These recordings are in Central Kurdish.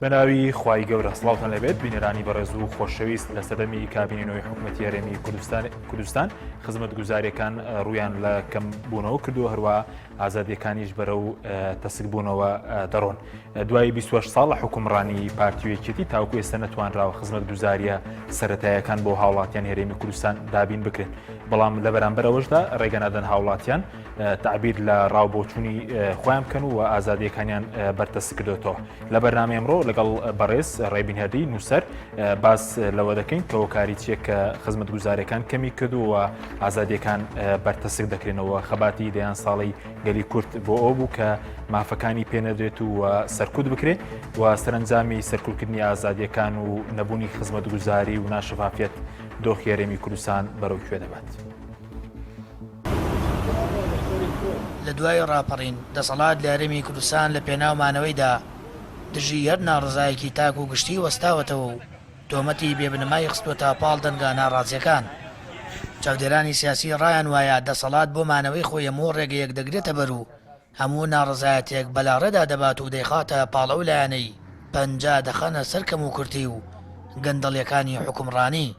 بەناوی خوای گەورە سڵاوتان لێبێت بینەرانی بەڕێز و خۆشەویست لە سەردەمی کابینەی نوێی حکوومەتی هەرێمی کوردستان کوردستان خزمەتگوزاریەکان ڕوویان لە کەم بوونەوە کردو هەروە ئازادیەکانیش بەرەو تەسک بوونەوە دەڕۆن دوای 28 ساڵ لە حکومڕانی پارتی و یەکێتی تاوکو ئێستا نەتوانراوە خزمەتگوزاریە سەتایەکان بۆ هاوڵاتیان هەرێمی کوردستان دابین بکرێن بەڵام لە بەرامبەرەوەشدا ڕێگەنادەن هاوڵاتیان تەعبیر لە ڕاو بۆچوونی خۆیان بکەن و ئازادیەکانیان بەرتەسک کردوێتەوە لە بەرنامەی ئەمڕۆ لەگەڵ بەڕێز ڕێبین هەردی نووسەر باس لەوە دەکەین کە هۆکاری چیە کە خزمەتگوزارەکان کەمی کردو و ئازادیەکان بەرتەسک دەکرێنەوە خەباتی دەیان ساڵی گەلی کورد بۆ ئەو بوو کە مافەکانی پێنەدرێت و سەرکوت بکرێت و سەرنجامی سەرکوتکردنی ئازادیەکان و نەبوونی خزمەتگوزاری و ناشەفافیەت دۆخی هەرێمی کوردستان بەرەو کوێ دەبات. لە دوای ڕاپەڕین، دەسەڵات لە هەرێمی کوردستان لە پێناو مانەوەیدا دژی هەر ناڕەزایەکی تاک و گشتی وەستاوەتەوە و تۆمەتی بێ بنەمای خستووەتە پاڵ دەنگە ناڕازییەکان. چاودێرانی سیاسی ڕایان وایە دەسەڵات بۆ مانەوەی خۆی هەموو ڕێگەیەک دەگرێتە بەر و هەموو ناڕەزایەتیەک بەلاڕێدا دەبات و دەیخاتە پاڵ ئەو لایەنەی پەنجە دەخەنە سەر کەموکورتی و گەندەڵیەکانی حوکمڕانی.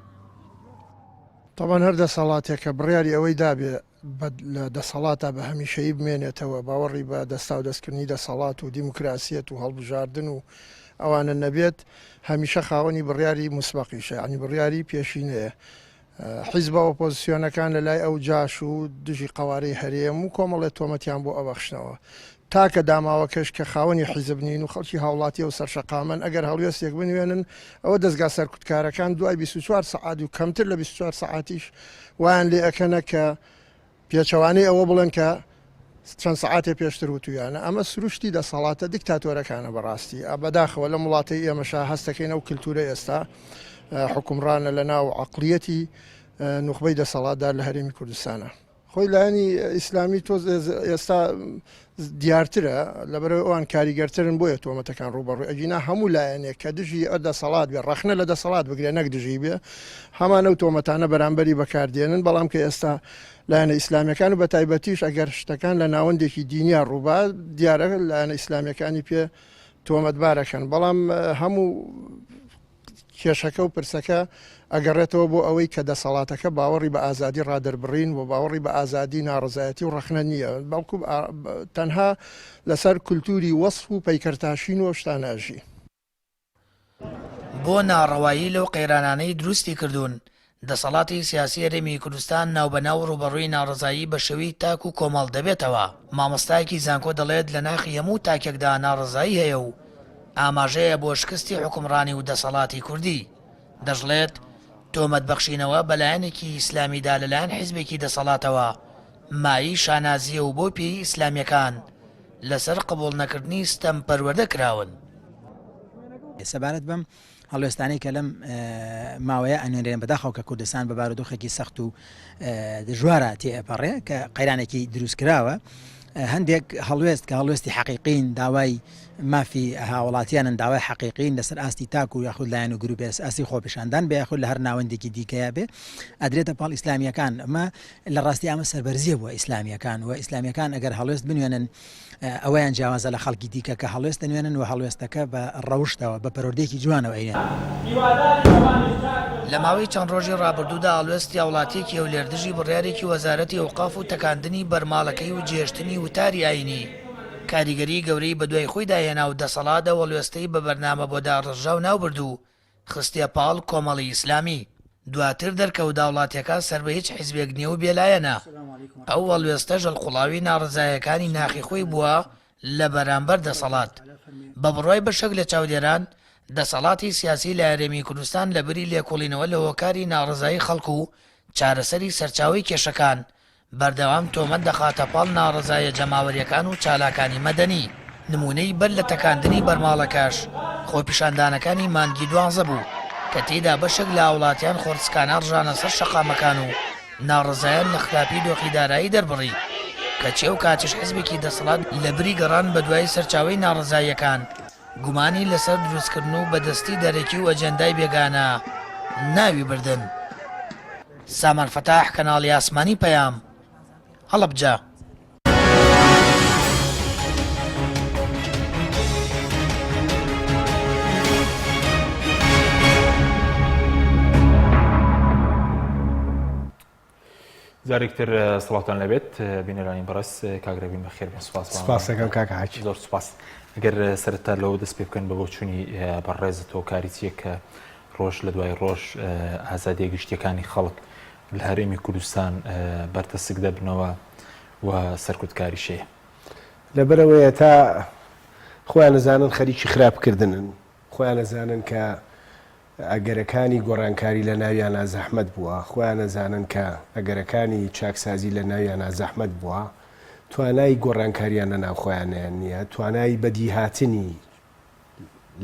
تەبعەن هەر دەسەڵاتێک کە بڕیاری ئەوەی دابێ بە لە دەسەڵاتا بە هەمیشەیی بمێنێتەوە، باوەڕی بە دەستاودەستکردنی دەسەڵات و دیموکراسیەت و هەڵبژاردن و ئەوانە نەبێت، هەمیشە خاوەنی بڕیاری موسبەقیشە، یانی بڕیاری پێشینەیە. حیزبە ئۆپۆزسیۆنەکان لە لای ئەو جاش و دژی قەوارەی هەرێم و کۆمەڵێ تۆمەتیان بۆ ئەبەخشنەوە. تاکە داماوەکەش کە خاوەنی حیزب نین و خەڵکی هاوڵاتی و سەرشەقامن ئەگەر هەڵوێستێک بنوێنن ئەوە دەزگا سەرکوتکارەکان دوای 24 سەعات و کەمتر لە 24 سەعاتیش وایان لێ ئەکەنە کە پێچەوانەی ئەوە بڵێن کە چەند سەعاتێ پێشتر وتویانە ئەمە سروشتی دەسەڵاتە دیکتاتۆرەکانە بەڕاستی بەداخەوە لەم وڵاتەی ئێمەشا هەستەکەین ئەو کلتورە ئێستا حکومڕانە لە ناو عەقڵیەتی نوخبەی دەسەڵاتدار لە هەرێمی کوردستانە. خۆی لایەنی ئیسلامی تۆز ئێستا دیارترە لەبەرەوەی ئەوان کاریگەرترن بۆیە تۆمەتەکان ڕووبەڕووی ئەگینا هەموو لایەنێک کە دژی ئە دەسەڵات بێ ڕەخنە لە دەسەڵات بگرێ نەک دژی بێ هەمان ئەو تۆمەتانە بەرامبەری بەکاردێنن بەڵام کە ئێستا لایەنە ئیسلامیەکان و بەتایبەتیش ئەگەر شتەکان لە ناوەندێکی دینیا ڕووبا دیارە لایەنە ئیسلامیەکانی پێ تۆمەتبارەکەن بەڵام هەموو کێشەکە و پرسەکە ئەگەڕێتەوە بۆ ئەوەی کە دەسەڵاتەکە باوەڕی بە ئازادی ڕادەربڕین و باوەڕی بە ئازادی ناڕەزایەتی و ڕەخنە نییە، بەڵکو تەنها لەسەر کولتووری وەسف و پەیکەرتاشین و ئەو شتانە ئەژی. بۆ ناڕەوایی لەو قەیرانانەی دروستی کردوون، دەسەڵاتی سیاسی هەرێمی کوردستان ناوبەناو ڕووبەڕووی ناڕەزایی بە شێوەی تاک و کۆمەڵ دەبێتەوە. مامۆستایەکی زانکۆ دەڵێت لە ناخی هەموو تاکێکدا ناڕەزایی هەیە و ئاماژەیە بۆ شکستی حوکمڕانی و دەسەڵاتی کوردی. دەشڵێت تۆمەت بەخشینەوە بە لایەنێکی ئیسلامیدا لەلایەن حیزبێکی دەسەڵاتەوە مایەی شانازییە و بەو پێیەی ئیسلامییەکان لەسەر قبوڵنەکردنی ستەم پەروەردە کراون. سەبارەت بەم هەڵوێستانەی کە لەم ماوەیە ئەنوێنرێن بەداخەوە کە کوردستان بە بارودۆخێکی سەخت و دژوارە تێئەپەڕێ کە قەیرانێکی دروستکراوە هەندێک هەڵوێست کە هەڵوێستی حەقیقین داوای مافی هاوڵاتیانن داوای حەقیقین لەسەر ئاستی تاک و یاخود لایەن و گروپێ ئاستی خۆپیشاندان بێ یاخود لە هەر ناوەندێکی دیکەیە بێ ئەدرێتە پاڵ ئیسلامیەکان ئەمە لە ڕاستی ئەمە سەربەرزیە بووە ئیسلامیەکان و ئیسلامیەکان ئەگەر هەڵوێست بنوێنن ئەوەیان جیاوازە لە خەڵکی دیکە کە هەڵوێست دەنوێنن و هەڵوێستەکە بە ڕەوشتەوە، بە پەروەردەیەکی جوانەوە ئەینوێنن. لە ماوەی چەند ڕۆژی ڕابردوودا هەڵوێستی هاوڵاتییەکی هەولێر دژی بڕیارێکی وەزارەتی ئەوقاف و تەکاندنی بەرماڵەکەی و جێهێشتنی وتاری ئایینی کاریگەریی گەورەی بەدوای خۆیدا هێنا و دەسەڵات ئەو هەڵوێستەی بە بەرنامە بۆ داڕێژراو ناوبرد و خستیە پاڵ کۆمەڵی ئیسلامی. دواتر دەرکەوت هاوڵاتیەکە سەر بە هیچ حیزبێک نیە و بێلایەنە. ئەو هەڵوێستەش هەڵقوڵاوی ناڕەزایەکانی ناخی خۆی بووە لە بەرامبەر دەسەڵات. بە بڕوای بەشێک لە چاودێران، دەسەڵاتی سیاسی لە هەرێمی کوردستان لە بری لێکۆڵینەوە لە هۆکاری ناڕەزایی خەڵک و چارەسەری سەرچاوەی کێشەکان، بەردەوام تۆمەت دەخاتە پاڵ ناڕەزاییە جەماوەرییەکان و چالاکانی مەدەنی. نموونەی بەر لە تەکاندنی بەرماڵەکەش خۆپیشاندانەکانی مانگی دوانزە بوو کە تێیدا بەشێک لە هاوڵاتیان خۆڕسکانە ڕژانە سەر شەقامەکان و ناڕەزایان لە خراپی دۆخی دارایی دەربڕی کەچی ئەو کاتیش حزبێکی دەسەڵات لەبری گەڕان بەدوای سەرچاوەی ناڕەزاییەکان گومانی لەسەر دروستکردن و بەدەستی دەرەکی و ئەجێندای بێگانە ناوی بردن. سامان فەتاح کەناڵی ئاسمانی پەیام، هەڵەبجە. جارێک تر سڵاوتان لەبێت بینەرانی بەڕێز کاک رێبین بەخێر بێن سوپاس سپاس دەکەم کاک حاجی زۆر سوپاس ئەگەر سەرەتا لەوە دەست پێ بکەن بە بۆچوونی بەڕێزت هۆکاری چییە کە ڕۆژ لە دوای ڕۆژ ئازادیە گشتیەکانی خەڵک لە هەرێمی کوردستان بەرتەسک دەبنەوە و سەرکوتکاریش هەیە؟ لەبەرئەوەیە تا خۆیان ئەزانن خەریکی خراپکردنن، خۆیان ئەزانن کە ئەگەرەکانی گۆڕانکاری لە ناویانا زەحمەت بووە، خۆیان ئەزانن کە ئەگەرەکانی چاکسازی لە ناویانا زەحمەت بووە، توانای گۆڕانکاریان لە ناو خۆیانیان نییە، توانای بەدیهاتنی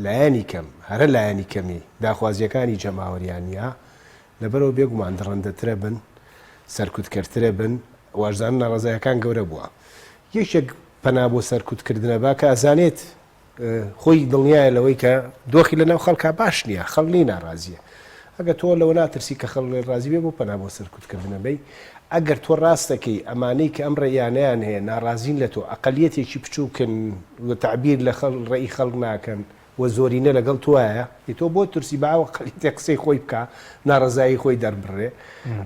لایەنی کەم، هەرە لایەنی کەمی داخوازییەکانی جەماوەریان نییە، لەبەرئەوە بێگومان دڕندەترە بن، سەرکوتکەرترە بن، واشزانن ناڕەزایەکان گەورە بووە. یەکێک پەنا بۆ سەرکوتکردنە با کە ئەزانێت خۆی دڵنیایە لەوەی کە دۆخی لەناو خەڵکا باش نییە، خەڵک لێی ناڕازییە. ئەگەر تۆ لەوە ناترسی کە خەڵک لێت ڕازی بێ بۆ پەنا بۆ سەرکوتکردنە بەی؟ ئەگەر تۆ ڕاست دەکەی ئەمانەی کە ئەم ڕەئیانەیان هەیە ناڕازین لە تۆ، ئەقەلیەتێکی بچووکن و تەعبیر لە خەڵ ڕەئی خەڵک ناکەن و زۆرینە لەگەڵ تۆایە، ئێ تۆ بۆ ترسی با ئەو ئەقەلیەتێک قسەی خۆی بکا، ناڕەزایی خۆی دەربڕێ.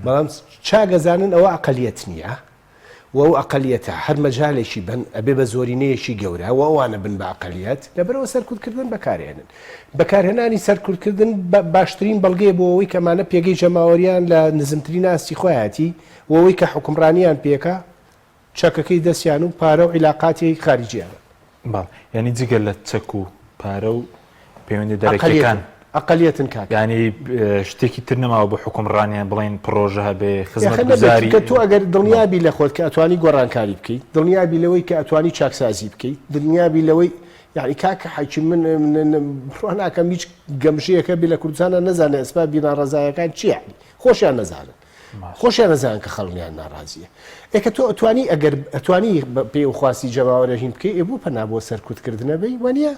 بەڵام چاک ئەزانن ئەوە ئەقەلیەت نییە. و ئەو ئەقەلیەتە هەر مەجالێکی بەن ئەبێ بە زۆرینەیەکی گەورە و ئەوانە بن بە ئەقەلیەت، لەبەرئەوە سەرکوتکردن بەکارئێنن. بەکارهێنانی سەرکوتکردن باشترین بەڵگەیە بۆ ئەوەی کە ئەمانە پێگەی جەماوەریان لە نزمترین ئاستی خۆیەتی و ئەوەی کە حوکمڕانیان پێکا چەکەکەی دەستیان و پارە و عیلاقاتی خاریجیانە. بەڵێ یانی جگە لە چەک و پارە و پەیوەندی دەرەکیەکان ئەقلیەتن کاک یانی شتێکی تر نەماوە بۆ حوکمڕانیان بڵێن پڕۆژە هەبێ خزمەتگوزاری کە تۆ ئەگەر دڵنیابی لە خۆت کە ئەتوانی گۆڕانکاری بکەیت دڵنیابی لەوەی کە ئەتوانی چاکسازی بکەیت دڵنیابی لەوەی یعنی کاکە حەکیم من بڕوا ناکەم هیچ گەمژەیەکە بێ لە کوردستانە نەزانێ ئەسبابی ناڕەزایەکان چییە خۆشیان نەزانن خۆشیان ئەزانن کە خەڵک لێیان ناڕازیە. ئێ کە تۆ ئەتوانی ئەگەر ئەتوانی پێی و خواستی جەماوەرە هین بکەی ئێ بۆ پەنا بۆ سەرکوت کردنە بەی وانە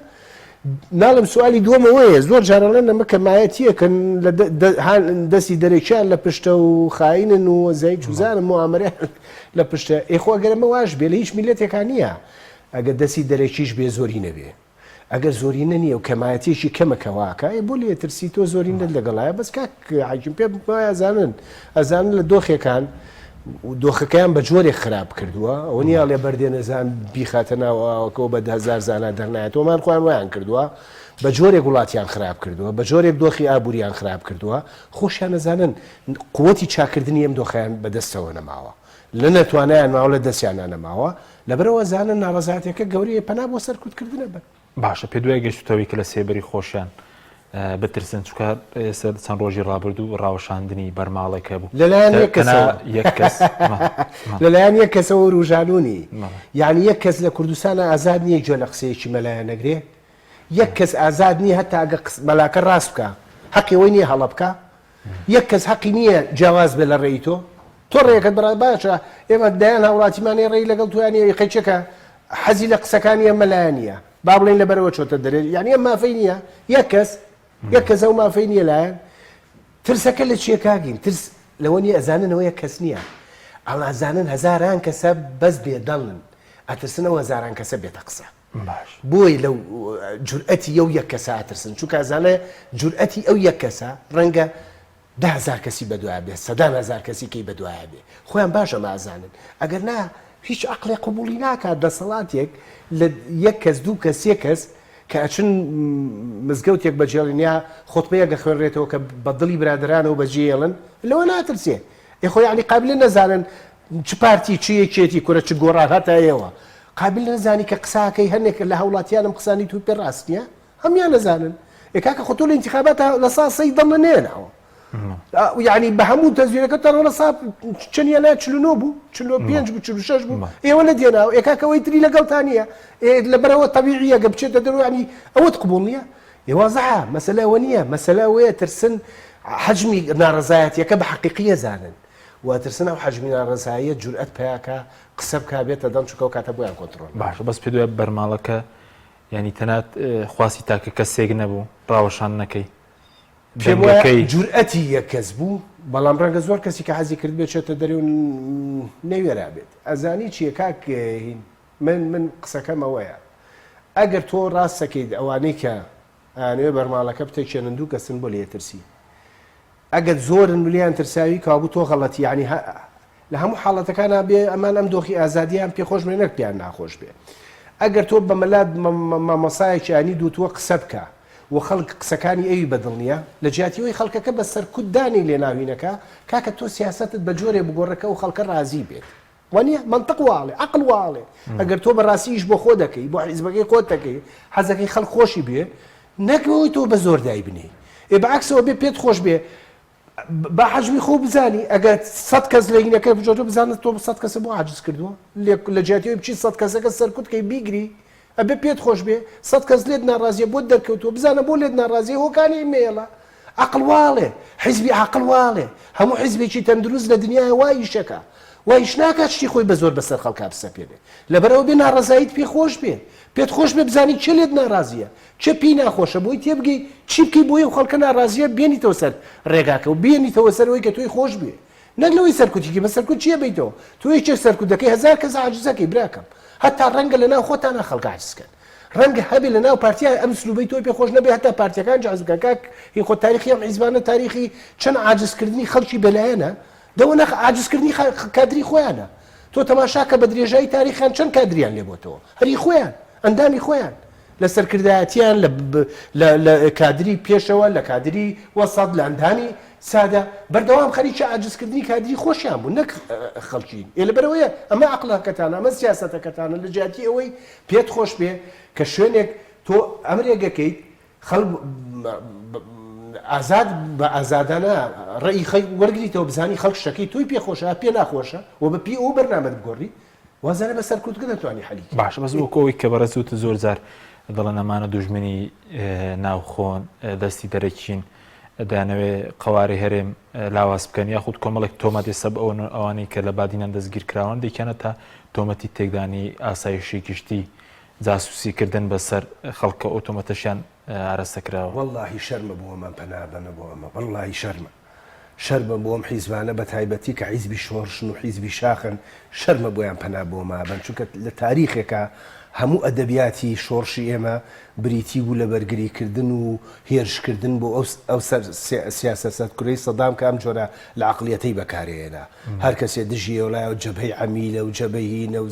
ناڵم سوالی دووەمەوەیە زۆر جارەڵێن ئەمە کەمایەتیەکەن لە دەستی دەرەکیان لە پشتە و خاینن و زای چوزانم موامەرەیان لە پشتە ئێ خۆ ئەگەر ئەمە واش بێ لە هیچ میلەتێکا نییە ئەگەر دەستی دەرەکیش بێ زۆری نەبێ. ئەگەر زۆرینە نیە و کەمایەتیەکی کەمە کە واکا ئێ بۆ لێ ترسی تۆ زۆرینەت لەگەڵایە بەس کاک حەکیم پێم وایە ئەزانن ئەزانن لە دۆخێکان دۆخەکەیان بە جۆرێک خراپ کردووە ئەوە نیە ئەڵێ بەردێ نەزان بیخاتە ناو ئاوەکەوە بە هەزار زانا دەرنایەتەوە مان خۆیان وایان کردووە بە جۆرێک وڵاتیان خراپ کردووە بە جۆرێک دۆخی ئابووریان خراپ کردووە خۆشیان ئەزانن قوتی چاکردنی ئەم دۆخیان بەدەستەوە نەماوە لە نەتوانایان ماوە لە دەستیانە نەماوە لەبەرئەوە ئەزانن ناڕەزایەتیەکە گەورەیە پەنا بۆ سەرکوتکردن ئەبەن. باشە پێت وایە گەیشتوتەوەی کە لە سێبەری خۆشیان بترسن چونکە ئێستا چەند ڕۆژی ڕابردوو ڕاوەشاندنی بەرماڵێک هەبوو لەلایەن یەک تەنها کەسەوە یەک کەس لەلایەن یەک کەسەوە وروژانونی یعنی یەک کەس لە کوردستانە ئازاد نییە گوێ لە قسەیەکی مەلایە نەگرێ یەک کەس ئازاد نییە هەتا ئەگە مەلاکە ڕاست بکە حەقی ئەوەی نییە هەڵە بکە یەک کەس حەقی نییە جیاواز بێ لە ڕێی تۆ تۆ ڕێیەکەت بەڕا باشە ئێمە دەیان هاوڵاتیمان هەیە ڕێی لەگەڵ تۆیان نییە قەیچەکە حەزی لە قسەکانی ئەم مەلایە نییە با بڵێین لەبەرەوە چۆتە دەرێ یعنی ئەم مافەی نییە یەک کەس یەک کەس ئەو مافەی نییە لایەن ترسەکە لە چییە کاگین ترس لەوە نییە ئەزانن ئەوە یەک کەس نییە ئەڵازانن هەزاران کەسە بەس بێدەنگن ئەترسن ئەو هەزاران کەسە بێتە قسە باش. بۆی لەو جورئەتی ئەو یەک کەسە ئەترسن چونکە ئەزانێ جورئەتی ئەو یەک کەسە ڕەنگە 10000 کەسی بەدوایە بێ سەدان هەزار کەسی کەی بەدوایە بێ خۆیان باش ئەمە ئەزانن ئەگەر نا هیچ عەقڵێ قبوڵی ناکات دەسەڵاتێک لە یەک کەس دوو کەس سێ کەس کە ئەچن مزگەوتێک بەجێڵین یا خوتبەیەک ئەخوێنرێتەوە کە بە دڵی برادەرانەوە بەجێیەڵن لەوە ناترسێ ئێ خۆ یەعنی قابلە نەزانن چ پارتی چ یەکێتی کورە چ گۆڕان هەتا ئێوە قابل نەزانی کە قساکەی هەنێک لە هاوڵاتیانم قسانی تو پێ ڕاست نییە هەموان نەزانن ئێ کاکە خۆ تۆ لە ئینتیخاباتە لە سا سەی دڵ نێناوە یعنی بە هەموو تەزویرەکە تەڕۆ لە سا چەندیان لە 49 بوو 45 بوو 46 بوو ئێوە لە دێناوە ئێ کاکە ئەوەی تری لەگەڵتان نییە لەبەرەوە تەبیعیە گە بچێتە دەرەوە یعنی ئەوەت قبوڵ نییە ئێ وازحە مەسەلە ئەوە نییە مەسەلە ئەوەیە ترسن حەجمی ناڕەزایەتیەکە بە حەقیقیە زانن و ئەترسن ئەو حەجمی ناڕەزاییە جورئەت پەیاکا قسە بکا بێتە دەنگ چونکە ئەو کاتە بۆیان کۆنتڕۆڵ ناکرێ. باشە بەس پێت وایە بەرماڵەکە یانی تەنات خواستی تاکە کەسێک نەبوو ڕاوەشاندنەکەی پێم وایە دەنگەکەی؟ جورئەتی یەک کەس بوو بەڵام ڕەنگە زۆر کەسی کە حەزی کردبێت چێتە دەرێ و نەوێرابێت ئەزانی چییە کاک هین من من قسەکەم ئەوەیە ئەگەر تۆ ڕاستەکەیت ئەوانەی کە ئەیانەوێ بەرماڵەکە بتەکێنن دوو کەسن بۆ لێ ترسی ئەگەر زۆرن و لێیان ترساوی کەوابوو تۆ غەڵەتی یانی. لە هەموو حاڵەتەکانا بێ ئەمان ئەم دۆخی ئازادیان پێ خۆش بێ نەک پێیان ناخۆش بێ ئەگەر تۆ بە مەلات مامۆسایەکی ئانی دوتووە قسە بکە و خەڵک قسەکانی ئەوی بەدڵ نییە لە جیاتی ئەوەی خەڵکەکە بە سەرکوت دانی لێ ناوینەکە کاکە تۆ سیاسەتت بە جۆرێ بگۆڕە کە ئەو خەڵکە ڕازی بێت وانیە؟ مەنتق واڵێ عەقڵ واڵێ ئەگەر تۆ بەڕاستی ئیش بۆ خۆ دەکەی بۆ حیزبەکەی خۆت دەکەی حەزەکەی خەڵک خۆشی بێ نەک ئەوەی تۆ بە زۆر دایبنێی ئێ بەعەکسەوە بێ پێت خۆش بێ با حەجمی خۆ بزانی ئەگەر سەد کەس لە هینەکە بجۆتۆ بزانە تۆ سەد کەسە بۆ عاجز کردووە لە جیاتی ئەوەی بچی سەد کەسەکە سەرکوت کەی بیگری ئەبێ پێت خۆش بێ سەت کەس لێت ناڕازیە بۆت دەرکەوتووە بزانە بۆ لێت ناڕازیە هۆکانی مەیەڵە عەقڵ واڵێ حیزبی عاقڵ واڵێ هەموو حیزبێکی تەندروست لە دنیایا وا ئیشەکا وا ئیش ناکات شتی خۆی بە زۆر بەسەر خەڵکا بسەپێنێ لەبەرئەوە بێ ناڕەزاییت پێ خۆش بێ پێت خۆش بێ بزانی کێ لێت ناڕازیە کێ پێی ناخۆشە بۆی تێبگەی چی بکەی بۆی ئەو خەڵکە ناڕازیە بێنیتەوە سەر ڕێگاکە و بێنیتەوە سەر ئەوەی کە تۆی خۆش بوێ نەک لەوەی سەرکوتی کەی بە سەرکوت چیە بەیتەوە تۆ یەکێک سەرکوت دەکەی هەزار کەس عاجزەکەی براکەم هەتا ڕەنگە لەناو خۆتانا خەڵک عاجز کەن ڕەنگە هەبێ لەناو پارتیا ئەم سلوبەی تۆی پێ خۆش نەبێ هەتا پارتیەکان عاجز بکەن کاک هی خۆ تاریخی ئەم حیزبانە تاریخی چەند عاجزکردنی خەڵکی بێلایەنە دەوە نەخ عاجزکردنی کادری خۆیانە تۆ تەماشاکە بە درێژایی تاریخیان چەند کادریان لێ بۆتەوە هەری خۆیان ئەندامی خۆیان لە سەرکردایەتیان لە لە لە کادری پێشەوە لە کادری وەسەت لە ئەندامی سادە بەردەوام خەریکی عاجزکردنی کادری خۆشیان بوون نەک خەڵکی ئێ لەبەرئەوەیە ئەمە عەقڵەکەتانە ئەمە سیاسەتەکەتانە لە جیاتی ئەوەی پێت خۆش بێ کە شوێنێک تۆ ئەمرێک ئەکەیت خەڵک ئازاد بە ئازادانە ڕەئی خەڵک وەرگریتەوە بزانی خەڵک شتەکەی تۆی پێ خۆشە پێ ناخۆشە و بە پێی ئەو بەرنامەت بگۆڕی وازانە بە سەرکوتکردن دەتوانی حەلی کەی. باشە بەس وەکو ئەوەی کە بەڕێز وتت زۆر جار دەڵێن ئەمانە دوژمنی ناوخۆن دەستی دەرەکین دەیانەوێ قەوارەی هەرێم لاواز بکەن یاخود کۆمەڵێک تۆمەت ئێستا بە ئەوە ئەوانەی کە لە بادینان دەستگیر کراون دەیکەنە تا تۆمەتی تێکدانی ئاسایشی گشتی جاسوسی کردن بەسەر خەڵکە ئەو تۆمەتەشیان ئاراستە کراوە. وەڵاهی شەرمە بۆ ئەمان پەنا بەنە بۆ ئەمە وەڵاهی شەرمە شەرمە بۆ ئەم حیزبانە بە تایبەتی کە حیزبی شۆڕشن و حیزبی شاخن شەرمە بۆیان پەنا بۆ ئەمە بەن چونکە لە تاریخێکا هەموو ئەدەبیاتی شۆڕشی ئێمە بریتی بوو لە بەرگری کردن و هێرش کردن بۆ ئەو ئەو سیاسەت سەرکورەی سەدام کە ئەم جۆرە لە عەقڵیەتەی بەکارێنا هەر کەسێ دژی ئێولایە جەبهەی عەمیلە و جەبهەی هینە و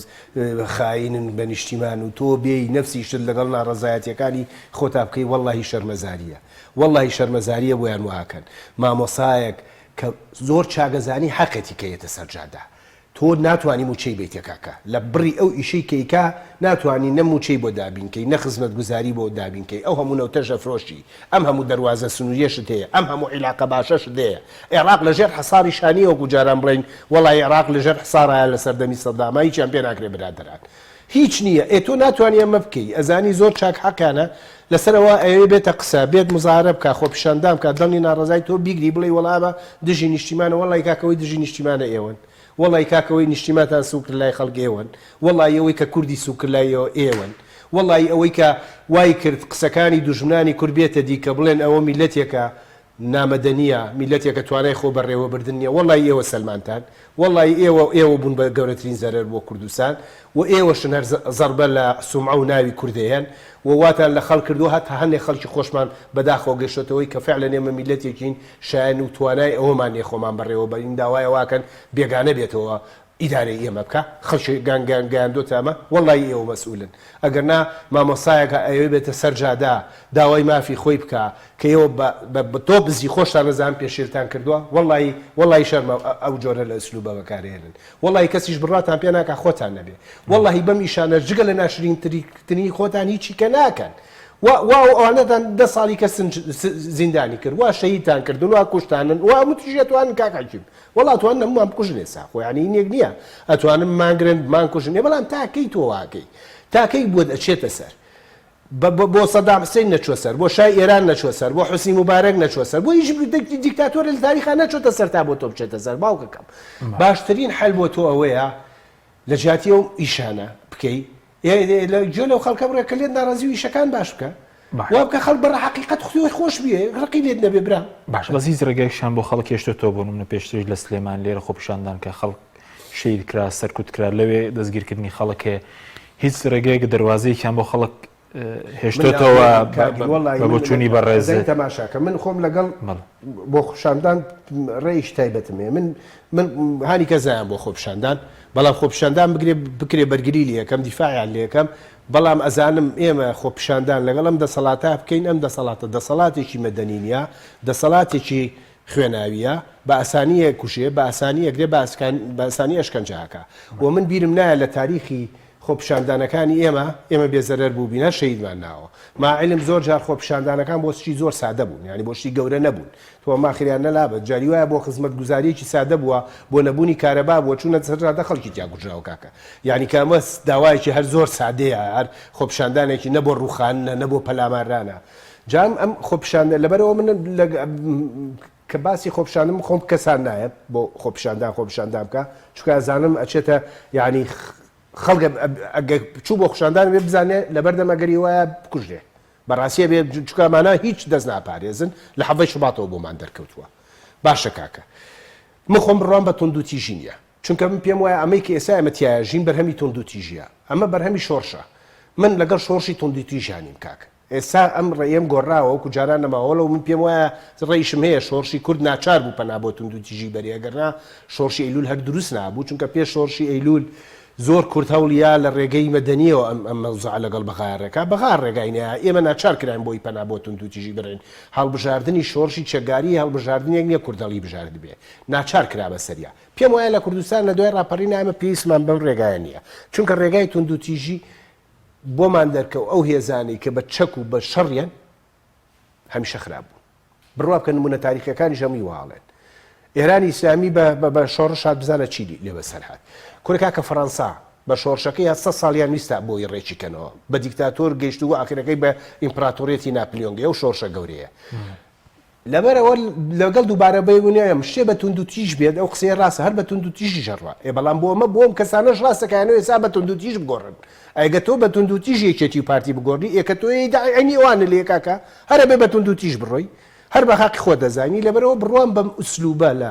خاینن بە نیشتیمان و تۆ بێی نەفسی شت لەگەڵ ناڕەزایەتیەکانی خۆتا بکەی وەڵاهی شەرمەزاریە وەڵاهی شەرمەزاریە بۆیان واکەن مامۆسایەک کە زۆر چاگەزانی حەقێتی کە یەتە سەر جادە تۆ ناتوانی موچەی بەیتێ کاکە لە بڕی ئەو ئیشەی کە ئەیکا ناتوانی نە موچەی بۆ دابین کەی نە خزمەتگوزاری بۆ دابین کەی ئەو هەموو نەوتەش ئەفرۆشی ئەم هەموو دەروازە سنوریەشت هەیە ئەم هەموو عیلاقە باشەشت هەیە عێڕاق لە ژێر حەساریشا نیە وەکو جاران بڵێین وەڵای عێڕاق لە ژێر حسارایە لە سەردەمی سەداما هیچیان پێ ناکرێ برادەران هیچ نیە ئێ تۆ ناتوانی ئەمە بکەی ئەزانی زۆر چاک حەقیانە لەسەر ئەوە ئەیەوێ بێتە قسە بێت مزاهرە بکا خۆپیشاندان بکا دەنگی ناڕەزای تۆ بیگری بڵێی وەڵا ئەمە دژی نیشتیمانە وەڵای کاکە ئەوەی دژی نیشتیمانە ئێوەن وەڵای کاکە ئەوەی نیشتیمانتان سوک کرد لای خەڵک ئێوەن وەڵای ئەوەی کە کوردی سوک کرد لای ئێوە ئێوەن وەڵای ئەوەی کە وای کرد قسەکانی دوژمنانی کورد بێتە دی کە بڵێن ئەوە میللەتێکە نامەدەنیە، میللەتێکە توانای خۆ بەڕێوەبردن نیە، وەڵایی ئێوە سەلمانتان، وەڵایی ئێوە ئێوە بوون بە گەورەترین زەرەر بۆ کوردستان و ئێوەشن هەر زەڕبە لە سومعە و ناوی کورد ئەیەن و واتان لە خەڵک کردووە هەتا هەندێ خەڵکی خۆشمان بەداخەوە گەشتۆتەوەی کە فعلەن ئێمە میللەتێکین شایەن و توانای ئەوەمان نیە خۆمان بەڕێوە بەرین داوای ئەوە ئەکەن بێگانە بێتەوە ئیدارەی ئێمە بکا خەڵکی گان گان گەیاندۆتە ئەمە وەڵایی ئێوە مەسئولن ئەگەر نا مامۆستایەک ئەیەوێ بێتە سەر جادە داوای مافی خۆی بکا کە ئێوە بە بە بە تۆ بزی خۆشتان ئەزانن پێشێلتان کردوە وەڵایی وەڵایی شەرمە ئەو جۆرە لە ئسلوبە بەکارئێنن وەڵایی کەسیش بڕواتان پێ ناکا خۆتان نەبێ وەڵایی بەم ئیشانەش جگە لە ناشرین ترینی خۆتان هیچی کە ناکەن وا وا ئەوانەتان دە ساڵی کە زیندانی کرد وا شەهیدتان کردن وا کوشتانن وا هەموو تیژی ئەتوانن کاک حەکیم وەڵا ئەتوانن هەموومان بکوژن ئێستا خۆ یانی هینێک نییە ئەتوانن بمانگرن بمانکوژن ئێ بەڵام تا کەی تۆ واکەی تا کەی بۆت ئەچێتە سەر بۆ سەدام حسین نەچوە سەر بۆ شای ئێران نەچوە سەر بۆ حوسنی موبارەک نەچوە سەر بۆ هیچ دیکتاتۆرێ لە تاریخا نەچۆتە سەر تا بۆ تۆ بچێتە سەر باوکەکەم باشترین حەل بۆ تۆ ئەوەیە لە جیاتی ئەو ئیشانە بکەی گوێ لەو خەڵکە بڕێ کە لێت ناڕازی و ئیشەکان باش بکە وا بکە خەڵک بە حەقیقەت خۆی خۆش بێ ڕقی لێت نەبێ برا. باشە بەس هیچ ڕێگایەکیشان بۆ خەڵک هێشتۆتەوە بۆ نمونە پێشتریش لە سلێمان لێرە خۆپیشاندان کە خەڵک شەهید کرا سەرکوت کرا لەوێ دەستگیرکردنی خەڵک هەیە هیچ ڕێگەیەک دەروازەیەکیان بۆ خەڵک. هێشتۆتەوە بە بۆچوونی بەڕێز تەماشاکە من خۆم لەگەڵ بۆ خۆپیشاندان ڕێیش تایبەتم هەیە من من هانی کەس نایەم بۆ خۆپیشاندان بەڵام خۆپیشاندان بگرێ بکرێ بەرگری لێ یەکەم دیفاعیان لێ یەکەم بەڵام ئەزانم ئێمە خۆپیشاندان لەگەڵ ئەم دەسەڵاتە بکەین ئەم دەسەڵاتە دەسەڵاتێکی مەدەنی نییە دەسەڵاتێکی خوێناویە بە ئاسانی ئەکوژێ بە ئاسانی ئەگرێ بە ئاسانی ئەشکەنجە ئەکا و من بیرم نایە لە تاریخی خۆپیشاندانەکانی ئێمە، ئێمە بێ زەرەر بووبین هەر شەهیدمان ناوە. مع علم زۆر جار خۆپیشاندانەکان بۆ شتی زۆر سادە بوون، یانی بۆ شتی گەورە نەبوون. تۆ ماخریان نەلابە، جاری وایە بۆ خزمەتگوزارییەکی سادە بووە، بۆ نەبوونی کارەبا بووە، چوونەتە سەر جادە خەڵکی تیا کوژراوە کاکە. یانی کە ئەمە داوایەکی هەر زۆر سادەیە، هەر خۆپیشاندانێکی نە بۆ ڕووخاندنە، نە بۆ پەلامارانە. جا ئەم خۆپیشاندە لەبەرئەوە من لە کە باسی خۆپیشاندن خۆم کەسان نایە بۆ خۆپیشاندان خۆپیشاندان بکە چونکە ئەزانم ئەچێتە یعنی خەڵک ئەگەر چوو بۆ خۆپیشاندان بێ بزانێ لەبەردەم ئەگەری وایە بکوژرێ بەڕاستیە بێ چونکە ئەمانە هیچ دەست ناپارێزن لە حەڤەی شوباتەوە بۆمان دەرکەوتووە باشە کاکە من خۆم بڕوام بە توندوتیژی نییە چونکە من پێم وایە ئەمەی کە ئێستا ئێمە تیایا ژین بەرهەمی توندوتیژیە ئەمە بەرهەمی شۆڕشە من لەگەڵ شۆڕشی توندوتیژانیم کاک ئێستا ئەم ڕێیەم گۆڕاوە وەکو جاران نەماوە وەلەو من پێم وایە ڕێیشم هەیە شۆڕشی کورد ناچار بوو پەنا بۆ توندوتیژی بەرێ ئەگەرنا شۆڕشی ئەیلول هەر دروست نابوو چونکە پێش شۆڕشی ئەیلول زۆر کورد هەوڵیا لە ڕێگەی مەدەنیەوە ئەم ئەم مەوزوعە لەگەڵ بەغایا ڕێکا بەغا ڕێگای نەیا ئێمە ناچار کراین بۆی پەنا بۆ توندوتیژی بەرین هەڵبژاردنی شۆڕشی چەکگاری هەڵبژاردنێک نیە کورد هەڵیبژاردبێ ناچار کرا بەسەریا پێم وایە لە کوردستان لە دوای ڕاپەڕینا ئێمە پێویستمان بەم ڕێگایە نیە چونکە ڕێگای توندوتیژی بۆمان دەرکەوت ئەو هێزانەی کە بە چەک و بە شەڕیان هەمیشە خراپ بوون. بڕوا بکە نمونە تاریخیەکانیش هەمووی وا ئەڵێن. ئێرانی ئیسلامی بە بە شۆڕش هات بزانە چی لێ بەسەر هات. کورە کاکە فەڕەنسا بە شۆڕشەکەی هات سە ساڵیان ویستا بۆی ڕێکی کەنەوە. بە دیکتاتۆر گەیشت و ئاخرەکەی بە ئیمپراتۆریەتی ناپلیۆن گەی ئەو شۆڕشە گەورەیە. لەبەرئەوە لەگەڵ دووبارە بەیونیام شتێ بە توندوتیژ بێت ئەو قسەیە ڕاستە هەر بە توندوتیژیش ئەڕوا ئێ بەڵام بۆ ئەمە بۆ ئەم کەسانەش ڕاستە کە ئەیانەوێ ئێستا بە توندوتیژ بگۆڕن ئەگە تۆ بە توندوتیژ یەکێتی و پارتی بگۆڕی ئێ کە تۆ ی داعی عەینی ئەوانە لێ کاکە هەر ئەبێ بە توندوتیژ بڕۆی هەر بە هەقی خۆت دەزانی لەبەرئەوە بڕوام بەم ئوسلوبە لە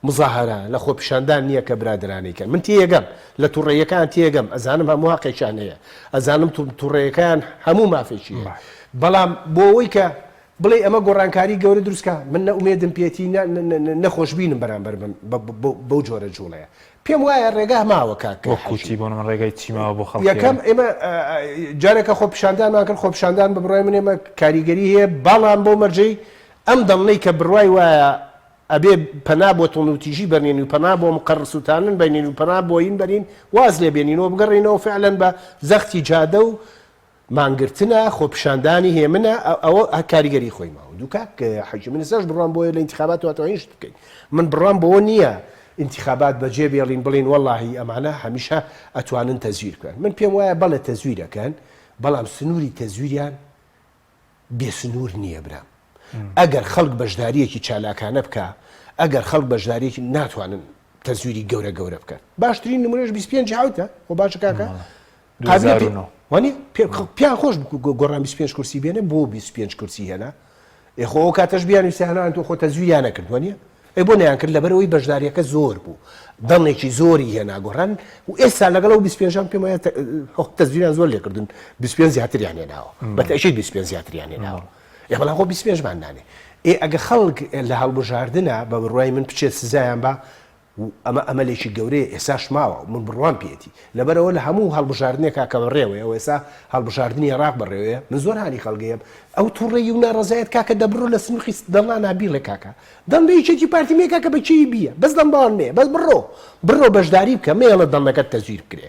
مزاهەرە لە خۆپیشاندان نییە کە برادەرانی کەن من تێیەگەم لە توڕەیەکان تێگەم ئەزانم هەموو هەقێکیان هەیە ئەزانم توڕەیەکان هەموو مافێکی هەیە بەڵام بۆ ئەوەی کە بڵێی ئەمە گۆڕانکاری گەورە دروست کا، من نە ئومێدم پێتی نە نە خۆشبینم بەرامبەر بەو جۆرە جوڵەیە. پێم وایە ڕێگا ماوە کاک وەکو حەجی. چی بۆ نمونە ڕێگای چی ماوە بۆ خەڵکی یەکەم ئێمە جارێکە خۆپیشاندانمان کرد، خۆپیشاندان بە بڕوای من ئێمە کاریگەری هەیە، بەڵام بەو مەرجەی ئەم دەنگەی کە بڕوای وایە ئەبێ پەنا بۆ توندوتیژی بەرنین و پەنا بۆ مقەڕ سوتانن بەرین و پەنا بۆ ین بەرین واز لێ بێنین و بگەڕێینەوە فعلەن بە زەختی جادە و مانگرتنە، خۆپیشاندانی هێمنە، ئەوە کاریگەری خۆی ماوە. دوو کاک حەجی من ئێستاش بڕوام بۆیە لە ئینتیخابات تواتوانین شت بکەین. من بڕوام بەوە نییە ئینتیخابات بەجێ بێڵین بڵێین وەڵاهی ئەمانە هەمیشە ئەتوانن تەزویر بکەن. من پێم وایە بەڵێ تەزویر ئەکەن بەڵام سنووری تەزویریان بێ سنوور نییە برام. ئەگەر خەڵک بەشدارییەکی چالاکانە بکا، ئەگەر خەڵک بەشدارییەکی ناتوانن تەزویری گەورە گەورە بکەن. باشترین نمونەش 25 حوتە. خۆ باشە کاکە؟ 2009. وانی پێیان خۆش بوو گۆڕان 25 کورسی بێنێ بۆ 25 کورسی هێنا ئێ خۆ ئەو کاتەش بیان ویستیان تۆ خۆ تەزویریان نەکرد وانە ئەی بۆ نەیان کرد لەبەرەوەی بەشداریەکە زۆر بوو دەنگێکی زۆری هێنا گۆڕان و ئێستا لەگەڵ ئەو 25 پێم وایە تەزویریان زۆر لێکردن 25 زیاتریان هێناوە بە تەئکید 25 زیاتریان هێناوە ئێ بەڵام خۆ 25 مان نانێ ئێ ئەگە خەڵک لە هەڵبژاردنە بە بڕوای من بچێت سزایان بە و ئەمە ئەمەلێکی گەورەیە ئێساش ماوە و من بڕوام پێیەتی لەبەرئەوە لە هەموو هەڵبژاردنێکا کە بەڕێوەیە و ئێسا هەڵبژاردنی عێراق بەڕێوەیە من زۆر هانی خەڵک ئەیەم ئەو توڕەیی و ناڕەزایەت کاکە دەبڕۆ لە سنوقی دەنگانا بیڵێ کاکە دەنگ بە یەکێتی پارتی مەیە کاکە بە کێی بیە بەس دەنگ بەوان مەیە بەس بڕۆ بڕۆ بەشداری بکە مەیەڵە دەنگەکەت تەزویر بکرێ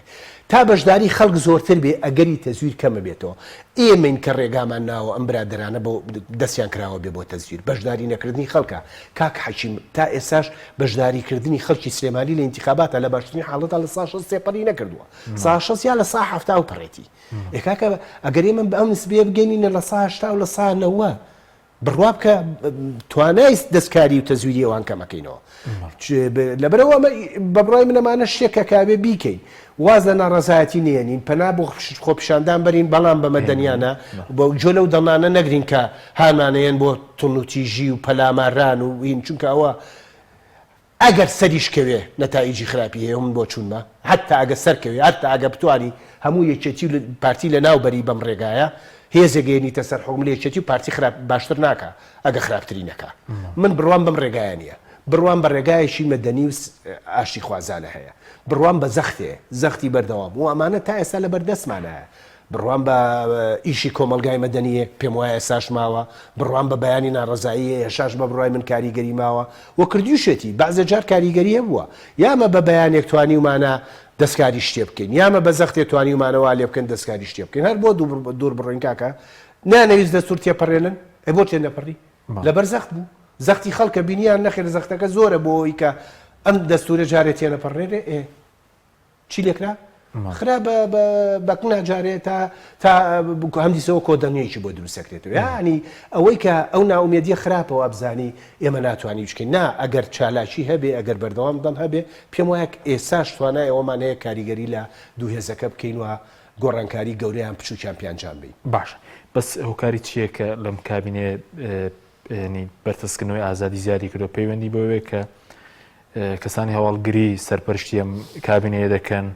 تا بەشداری خەڵک زۆرتر بێ ئەگەری تەزویر کەم ئەبێتەوە ئێمەین کە ڕێگامان ناوە ئەم برادەرانە بۆ دەستیان کراوە بێ بۆ تەزویر بەشداری نەکردنی خەڵکە کاک حەکیم تا ئێستاش بەشداری کردنی خەڵکی سلێمانی لە ئینتیخاباتا لە باشترین حاڵەتا لە سا 60 تێپەری نەکردووە سا 60 یا لە سا 70 و پەڕێتی ئێ کاکە ئەگەر ئێمە بە ئەم نسبەیە بگەینینە لە سا 80 و لە سا 90 بڕوا بکە توانای دەستکاری و تەزویری ئەوان کەمەکەینەوە لەبەرەوە ئەمە بە بڕای من ئەمانە شتێکە کە ئەبێ بیکەین واز لە ناڕەزایەتی نێنین پەنا بۆ خۆپیشاندان بەرین بەڵام بە مەدەنیانە بۆ گوێ لەو دەنگانە نەگرین کە هانمانەیەن بۆ توندوتیژی و پەلاماران و هین چونکە ئەوە ئەگەر سەریش کەوێ نەتائیجی خراپی هەیە من بۆچوونمە حەتا ئەگەر سەرکەوێ حەتا ئەگەر بتوانی هەموو یەکێتی و پارتی لەناو بەری بەم ڕێگایە. هێزێک گەێنیتە سەر حوکم لە یەکێتی و پارتی خراپ باشتر ناکا ئەگە خراپتری نەکا. من بڕوام بەم ڕێگایە نییە. بڕوام بە ڕێگایەکی مەدەنی و ئاشتیخوازانە هەیە. بڕوام بە زەختێ، زەختی بەردەوام و ئەمانە تا ئێستا لە بەردەستمانایە. بڕوام بە ئیشی کۆمەڵگای مەدەنییە، پێم وایە ئێستاش ماوە. بڕوام بە بەیانی ناڕەزاییە، ئێشاش بە بڕوای من کاریگەری ماوە و کردووشێتی. بەعزێ جار کاریگەری هەبووە. یامە بە بەیانێک توانیومانە دەستکاری شتێ بکەین. یامە بە زەختێ توانیومانە وا لێ بکەن دەستکاری شتێ بکەین. هەر بۆ دوور بڕۆین کاکە، نەیانەویست دەستوور تێپەڕێنن، ئەی بۆ تێنەپەڕی؟ لەبەر زەخت بوو. زەختی خەڵکە بینیان نەخێر زەختەکە زۆرە بۆ ئەوەی کە ئەم دەستوورە جارێ تێنەپەڕێنرێ، ئێ چی لێکرا؟ خرا بە بە بە قنا جارێ تا تا هەمدیسەوە کۆدەنگێکی بۆ دروست دەکرێتەوە. یانی ئەوەی کە ئەو نائومێدیە خراپە وابزانی ئێمە ناتوانین هیچ بکەین. نا ئەگەر چالاکی هەبێ، ئەگەر بەردەوام دەم هەبێ، پێم وایە ئێستاش توانای ئەوەمان هەیە کاریگەری لە دوو هێزەکە بکەین و گۆڕانکاری گەورە یان بچووکیان پێ ئەنجام بەین. باشە بەس هۆکاری چییە کە لەم کابینەیە ینی بەرتەسکردنەوەی ئازادی زیادی کردو پەیوەندی بەوەیە کە کەسانی هەواڵگری سەرپەرشتی ئەم کابینەیە دەکەن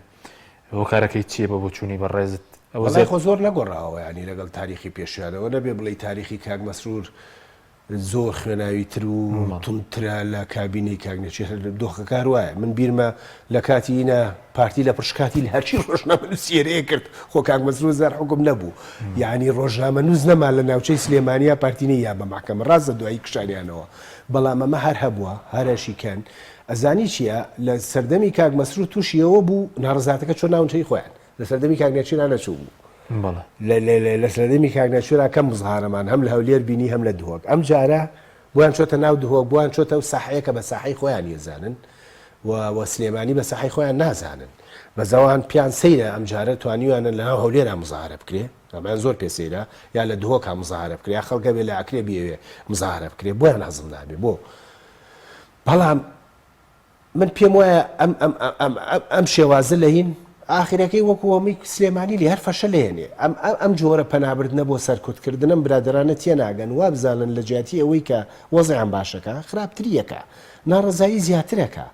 هۆکارەکەی چییە بە بۆچوونی بەڕێزت؟ ئەوە زیاد خۆ زۆر نەگۆڕاوە ینی لەگەڵ تاریخی پێشیانەوە نەبێ بڵێی تاریخی کاک مەسرور زۆر خوێناوی تر و توندترە لە کابینەی کاک نێچیر دۆخەکە هەر وایە من بیرمە لە کاتی ئینە پارتی لە پڕشکاتی لە هەرچی ڕۆژنامەنووسی ئێرەیە کرد خۆ کاک مەسرور زار حکوم نەبوو یعنی ڕۆژنامەنووس نەما لە ناوچەی سلێمانیا پارتی نەیا بە مەحکەمە ڕاستە دوایی کشانیانەوە بەڵام ئەمە هەر هەبووە هەرەشی کەن ئەزانی چییە لە سەردەمی کاک مەسرور تووشی ئەوە بوو ناڕەزاتەکە چۆن ناونچەی خۆیان لە سەردەمی کاک نێچیران نەچوو بوو. بەڵێ. لە سەردەمی کاک نێچیران کەم مزهارەمان هەم لە هەولێر بینی هەم لە دهۆک. ئەم جارە بۆیان چۆتە ناو دهۆک، بۆیان چۆتە ئەو ساحەیە کە بە ساحەی خۆیان یەزانن و و سلێمانی بە ساحەی خۆیان نازانن. بەس ئەوان پیان سەیرە ئەم جارە توانیویانە لە ناو هەولێرا مزاهەرە بکرێ. ئەمەیان زۆر پێ سەیرە. یا لە دهۆکا مزاهەرە بکرێ یا خەڵک هەبێ لە ئاکرێ بیەوێ مزاهەرە بکرێ. بۆیان هەزم نابێ. بۆ؟ بەڵام من پێم وایە ئەم ئەم ئەم ئەم شێوازە لە هین ئاخرەکەی وەکو ئەمەی سلێمانی لێ هەر فەشە لێنێ ئەم ئەم جۆرە پەنابردنە بۆ سەرکوتکردنم برادەرانە تێناگەن وابزانن لە جیاتی ئەوەی کە وەزعیان باشەکە خراپتریەکە ناڕەزایی زیاترەکە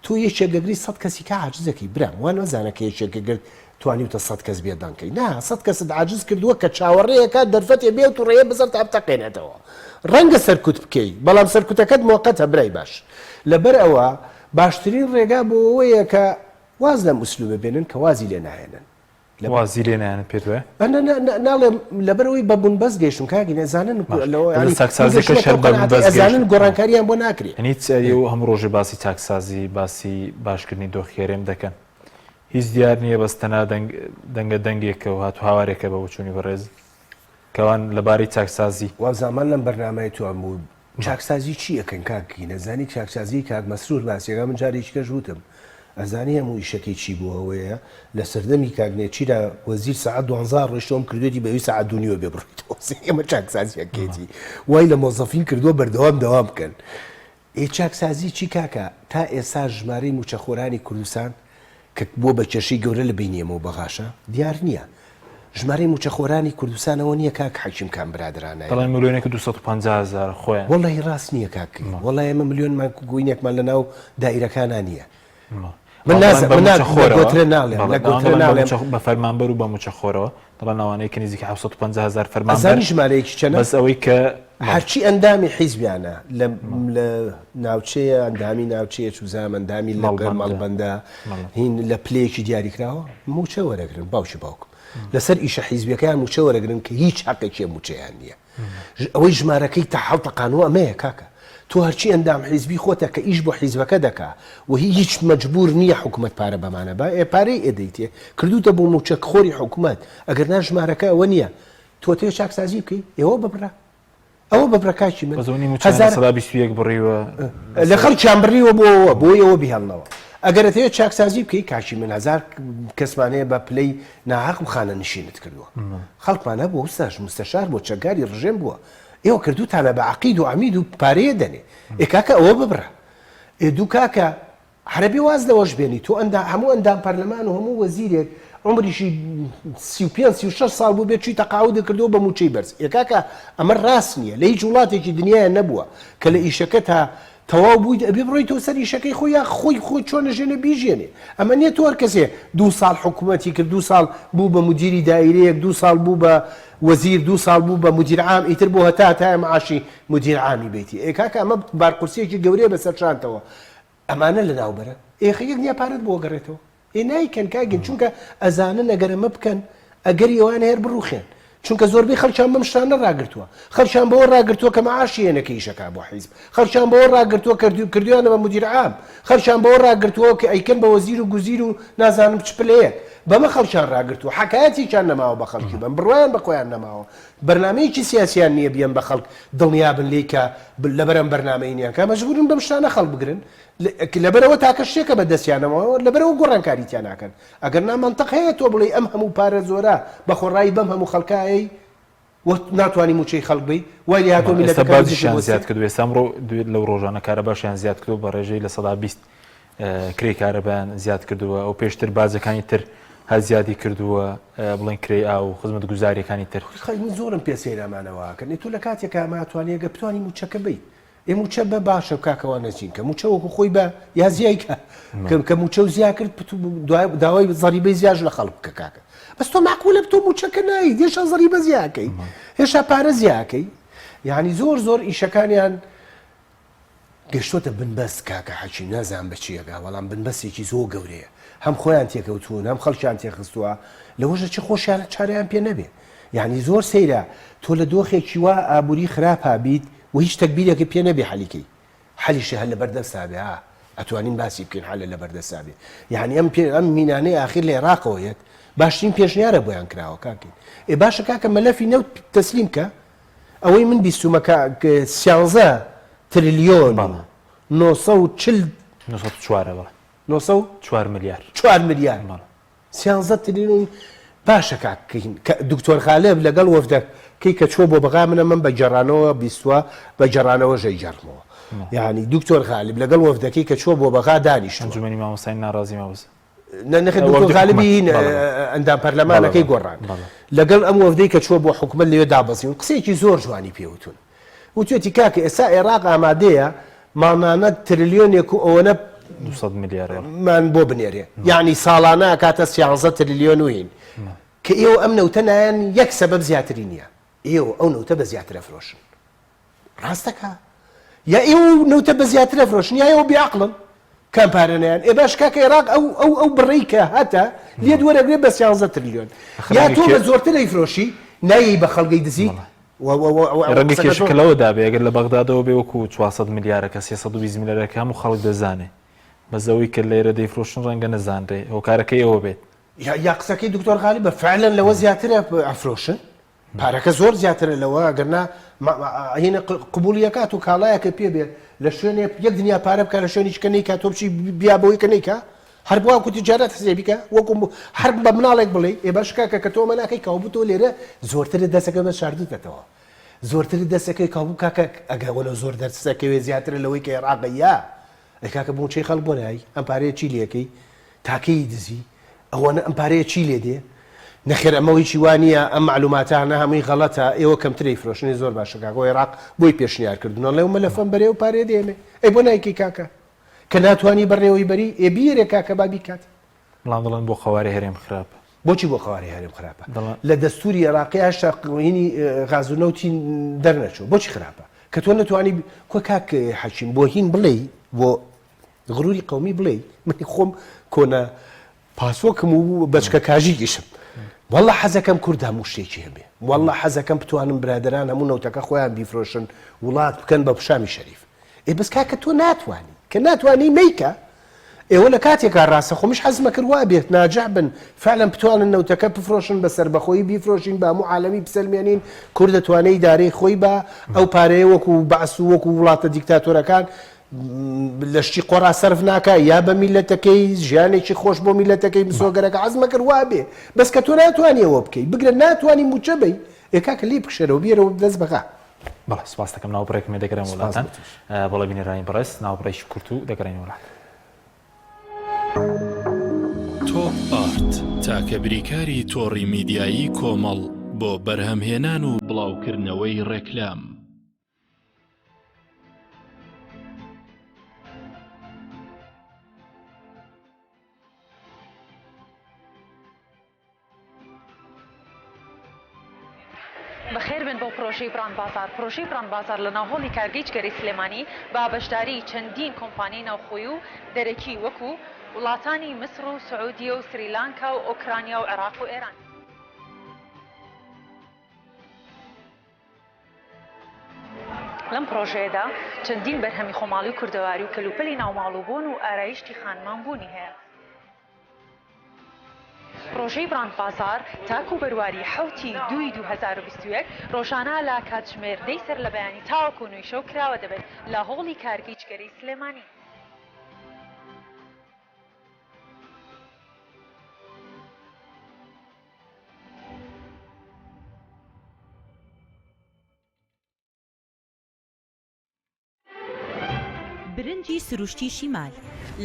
تۆ یەکێک گەگری سەد کەسی کە عاجزەکەی برام وان مەزانە کە یەکێک گەگرت توانیوتە سەت کەس بێدەنگ کەی نا سەت کەست عاجز کردووە کە چاوەڕێیەکە دەرفەتێ بێ و توڕەیە بەسەر تا بتەقێنێتەوە ڕەنگە سەرکوت بکەی بەڵام سەرکوتەکەت مۆقەتە برای باش لەبەر ئەوە باشترین ڕێگا بۆ ئەوەیە کە واز لەم ئوسلوبە بێنن کە وازی لێ ناهێنن وازی لێ نایەنن پێت وایە؟ نا نا نا ناڵێم لەبەرئەوەی بە بنبەست گەیشتم کاک گیان ئەزانن لەوە یانی چاکسازیەکەش هەر بە بنبەست ئەزانن گۆڕانکاریان بۆ ناکرێ یانی چ ئەو هەموو ڕۆژێ باسی چاکسازی باسی باشکردنی دۆخی هەرێم دەکەن هیچ دیار نییە بەس تەنها دەنگ دەنگە دەنگێکە و هات و هاوارێکە بە بۆچوونی بەڕێز کەوان لەبارەی چاکسازی. وابزانم لەم بەرنامەی تۆ بوو چاکسازی چی ئەکەن کاک گینە زانی چاکسازی کاک مەسرور باسیەکە من جارێکی کەش وتم ئەزانی هەموو ئیشەکەی چی بوو ئەوەیە لە سەردەمی کاک نێچیرا وەزیر سەعات دوانزە ڕۆیشتەوە ئەم کردوێتی بەوی سەعات دوو نیوە بێ بڕۆیتەوە ئێمە چاکسازیەکەیتی وای لە مۆزەفین کردووە بەردەوام دەوام بکەن ئێ چاکسازی چی کاکە تا ئێستا ژمارەی موچەخۆرانی کوردستان کە بووە بە کێشەی گەورە لە بەینی ئێمە و بەغاشا دیار نییە ژمارەی موچەخۆرانی کوردستان ئەوە نییە کاک حەکیم کام برادەرانە دەڵێن ملیۆنێک و 250 هەزار خۆیان وەڵی ڕاست نییە کاک وەڵی ئێمە ملیۆنمان گوینێکمان لە ناو دایرەکانا نییە من نازانم من لە گۆترە ناڵێم لە گۆترە ناڵێم بە فەرمانبەر و بە مووچەخۆرەوە دەڵێن ئەوانەی کە نزیکە 750 هەزار فەرمانبەر ئەزانی ژمارەیەکی چەنە بەس ئەوەی کە هەرچی ئەندامی حیزبیانە لە لە ناوچەیە ئەندامی ناوچەیە چوزام ئەندامی لە مەڵبەندە هین لە پلەیەکی دیاریکراوە مووچە وەرەگرن باوکی باوکم لەسەر ئیشە حیزبیەکەیان مووچە وەرەگرن کە هیچ حەقێکی مووچەیان نییە ئەوەی ژمارەکەی تا هەڵتەقانوە ئەمەیە کاکە تۆ هەرچی ئەندام حیزبی خۆتە کە ئیش بۆ حیزبەکە دەکا و هیچ مەجبور نییە حکومەت پارە بەمانە با ئێ پارەی ئێ دەیتێ کردوتە بۆ موچە خۆری حکومەت ئەگەر نا ژمارەکە ئەوە نییە تۆ تێ چاکسازی بکەی ئێوە ببرە ئەوە ببرە کاکی من بەزۆنی موچە 21 بڕیوە لە خەڵکیان بڕیوە بۆ ئەوە بۆ ئەوە بیهێڵنەوە ئەگەر ئەتەوێت چاکسازی بکەی کاکی من هەزار کەسمان هەیە بە پلەی ناحەق و خانەنشینت کردووە خەڵکمان هەبوو ئوستاش مستەشار بووە چەکداری ڕژێم بووە ئێوە کردوتانە بە عەقید و عەمید و پارەیە دەنێ ئێ کاکە ئەوە ببڕە ئێ دوو کاکە عەرەبی واز لەوەش بێنی تۆ ئەندا هەموو ئەندام پەرلەمان و هەموو وەزیرێک عمریشی 35 36 ساڵ بوو بێت چوی تەقاعودی کردووە بە مووچەی بەرز ئێ کاکە ئەمە ڕاست نییە لە هیچ وڵاتێکی دنیاە نەبووە کە لە ئیشەکە تا تەواو بوویت ئەبێ بڕۆیتەوە سەر ئیشەکەی خۆی یا خۆی خۆی چۆن ئەژێنێ بیژێنێ ئەمە نیە تۆ هەر کەسێ دوو ساڵ حکومەتی کرد دوو ساڵ بوو بە مدیری دایرەیەک دوو ساڵ بوو بە. وەزیر دوو ساڵ بوو بە مدیر عام ئیتر بۆ هەتا هەتایە معاشی مدیر عامی بیتی ئێ کاکە ئەمە بارقورسیەکی گەورەیە بەسەر شانتەوە ئەمانە لەناو بەرە ئێ خە یەک نیە پارەت بۆ گەڕێتەوە ئێ نایکەن کاک گیان چونکە ئەزانن ئەگەر ئەمە بکەن ئەگەری ئەوان هەر بڕوخێن چونکە زۆربەی خەڵکیان بەم شتانە ڕاگرتووە خەڵکیان بەوە ڕاگرتووە کە معاشی هێنەکە ئیشەکا بۆ حیزب خەڵکیان بەوە ڕاگرتووە کردو کردویانە بە مدیر عام خەڵکیان بەوە ڕاگرتووە کە ئەیکەن بە وەزیر و گوزیر و نازانم چ پلەیەک بەمە خەڵکیان ڕاگرتووە حەکایەتێکیان نەماوە بە خەڵکی بەم بڕوایان بە خۆیان نەماوە بەرنامەیەکی سیاسیان نییە بیەن بە خەڵک دڵنیابن لێی کە لەبەر ئەم بەرنامەی نییە کە مەجبورن بەم شتانە خەڵک بگرن لەبەرئەوە تاکە شتێکە بە دەستیانەوە لەبەرئەوە گۆڕانکاری تیا ناکەن ئەگەر نا مەنتق هەیە تۆ بڵێی ئەم هەموو پارە زۆرە بە خۆڕایی بەم هەموو خەڵکە ئەیەی و ناتوانی مووچەی خەڵک بەی وای لێ هاتووە ئێستا میللەتەکە باجیشیان بزێتی بۆ زیاد کردووە ئێستا ئەمڕۆ لەو ڕۆژانە کارەباشیان زیاد کردووە بە ڕێژەی 20% کرێی کارەبایان زیاد کردووە ئەو پێشتر باجەکانی تر هەر زیادی کردووە بڵێن کرێی ئاو و خزمەتگوزاریەکانی تر. خەی من زۆرم پێ سەیرە ئەمانە وا ئەکەن ئێ تۆ لە کاتێکا ئەمە ئەتوانی ئەگەر بتوانی مووچەکە بەی ئێ مووچە بە باشە کاکە وا نەچین کە مووچە وەکو خۆی بە یا زیای کە کە مووچە و زیا کرد داوای زەریبەی زیاش لە خەڵک بکە کاکە بەس تۆ معقولە تۆ مووچەکە نایت هێشتا زەریبە زیاکەی هێشتا پارە زیاکەی یعنی زۆر زۆر ئیشەکانیان گەشتۆتە بنبەست کاکە حەکیم نازانم بە چی ئەگا بەڵام بنبەستێکی زۆر گەورەیە هەم خۆیان تێکەوتوون هەم خەڵکیان تێخستووە لەوەش چی خۆشیان چارەیان پێ نەبێ یعنی زۆر سەیرە تۆ لە دۆخێکی وا ئابووری خراپا بیت و هیچ تەگبیرێکت پێ نەبێ حەلی کەی حەلیشی هەر لەبەر دەستا بێ ها ئەتوانین باسی بکەین حەلە لەبەر دەستا بێ یعنی ئەم پێ ئەم مینانەی ئاخیر لە عێراقەوە یەت باشترین پێشنیارە بۆیان کراوە کاکەین ئێ باشە کاکە مەلەفی نەوت تەسلیم کە ئەوەی من بیستومە کە سیانزە ترلیۆن و 940 904 بەڵێ 904 ملیار 4 ملیار سیانزە تریلیۆن باشە کاک دکتۆر غالب لەگەڵ وەفدەکەی کە چووە بۆ بەغا من ئەمەم بە گێڕانەوە بیستووە بە گێڕانەوەش ئەیگێڕمەوە یانی دکتۆر غالب لەگەڵ وەفدەکەی کە چووە بۆ بەغا دانیشتووە ئەنجومەنی مامۆستایان ناڕازی مامۆستا نەخێر دکتۆر غالبی ئەندام پەرلەمانەکەی گۆڕان لەگەڵ ئەم وەفدەی کە چووە بۆ حکومەت لەوێ دابەزیون قسەیەکی زۆر جوانی پێوتون وتوێتی کاکە ئێستا عێراق ئامادەیە مانانە ترلیۆنێک و ئەوەنە 200 ملیار مان بۆ بنێرێ یعنی ساڵانە ئەکاتە سیانزە ترلیۆن و هین کە ئێوە ئەم نەوتە نایەن یەک سەبەب زیاتری نییە ئێوە ئەو نەوتە بە زیاتر ئەفرۆشن ڕاستەکە یا ئێوە نەوتە بە زیاتر ئەفرۆشن یا ئێوە بێعەقڵن کام پارە نایەن ئێ باش کاکە عێراق ئەو ئەو ئەو بڕەی کە هەتە لێت وەرەگرێ بە سیانزە ترلیۆن یا تۆ بە زۆرتر ئەیفرۆشی نایەی بە خەڵگەی دزی ڕەنگە کێشەکە لەوەدا بێ ئەگەر لە بەغدادەوە بێ وەکو 400 ملیارەکە 320 ملیارەکە هەموو خەڵک دەزانێ بەس ئەوەی کە لێرە دەیفرۆشن ڕەنگە نەزانرێ هۆکارەکەی ئەوە بێت. یا قسەکەی دکتۆر غالبە فعلا لەوە زیاترە ئەفرۆشن پارەکە زۆر زیاترە لەوە ئەگەرنا هینە قبوڵی ئەکات و کاڵایەکە پێ بێ لە شوێنێ یەک دنیا پارە بکە لە شوێنیش کە نیکا تۆ بچی بیا بۆی کە نیکا هەر بۆ وەکو تجارەت حسێبی کە وەکو هەر بە مناڵێک بڵێ ئێ باش کاکە کە تۆ ئەمە ناکەی کاوبوو تۆ لێرە زۆرترت دەسەکە بە شاردوتەتەوە زۆرترت دەسەکەی کاوبوو کاکە ئەگە وەلو زۆر دەرسەکەوێ زیاترە لەوەی کە عێراقە یا ئەی کاکە موچەی خەڵک بۆ نای ئەم پارەیە چی لێکەی تاکەی دزی ئەوەنە ئەم پارەیە چی لێ دێ؟ نەخێر ئەمە هیچی وا نییە ئەم مەعلوماتانە هەمووی غەڵەتە ئێوە کەمتر ئەیفرۆشن زۆر باشە کاکە ئەوە عێراق بۆی پێشنیار کردوون ئەڵێ ئەو مەلەفەم بەرێ ئەو پارەیە دێنێ ئەی بۆ نایکەی کاکە کە ناتوانی بەڕێوەی بەری ئێ بیەرێ کاکە با بیکات. بەڵام دەڵێن بۆ قەوارەی هەرێم خراپە. بۆچی بۆ قەوارەی هەرێم خراپە؟ لە دەستوری عێراقی هێشتا هینی غاز و نەوتی دەرنەچوو بۆچی خراپە؟ کە تۆ نەتوانی کۆ کاک حەکیم بۆ هین بڵێی بۆ غروری قەومی بڵێی من خۆم کۆنە پاسۆکم و بەچکە کاژیکیشم واللە حەزەکەم کورد هەموو شتێکی هەبێ واللە حەزەکەم بتوانم برادران هەموو نەوتەکە خۆیان بیفرۆشن وڵات بکەن بە پشامی شەریف ئێ بەس کاکە تۆ ناتوانی کە ناتوانی مەیکە ئێوە لە کاتێکا ڕاستە خۆ منیش حەزمە کرد وا بێت ناجح بن فعلا بتوانن نەوتەکە بفرۆشن بە سەربەخۆیی بیفرۆشین بە هەموو عالەمی بسەلمێنین کورد دەتوانێ ئیدارەی خۆی بە ئەو پارەیە وەکو بەعس و وەکو وڵاتە دیکتاتۆرەکان لە شتی قۆڕا سەرف ناکا یا بە میلەتەکەی ژیانێکی خۆش بۆ میلەتەکەی مسۆگەرەکە عەزمە کرد وا بێ بەس کە تۆ ناتوانی ئەوە بکەی بگرە ناتوانی مووچە بەی ئێ کاکە لێی بکشێرەوە بیەرەوە دەست بەغا. بەڵێ سوپاس دەکەم ناو بڕێکم لێ دەگەرێم وڵاتان بەڵێ بینەرانی بەڕێز ناو بڕێکی کورت و دەگەڕێین وڵات. تۆپ ئارت تاکە بریکاری تۆڕی میدیایی کۆمەڵ بۆ بەرهەمهێنان و بڵاوکردنەوەی ڕێکلام. بەخێربێن بۆ پرۆژەی بڕاند بازاڕ. پرۆژەی بڕاند بازاڕ لە ناوهۆڵی کارگەی جگەرەی سلێمانی بە بەشداری چەندین کۆمپانیای ناوخۆیی و دەرەکی وەکو وڵاتانی میسڕ و سعودیە و سریلانکا و ئۆکرانیا و عێراق و ئێران. لەم پرۆژەیەدا چەندین بەرهەمی خۆماڵی و کوردەواری و کەلوپەلی ناوماڵ و بۆن و ئارایشتی خانمان بوونی هەیە. پڕۆژەی بڕاند بازاڕ تاکو بەرواری حەوتی دووی 2021 ڕۆژانە لە کاتژمێر دەی سەرلەبەیانی تاوەکو نۆی شەو کراوە دەبێت لە هۆڵی کارگەی جگەرەی سلێمانی. برنجی سروشتی شیمال،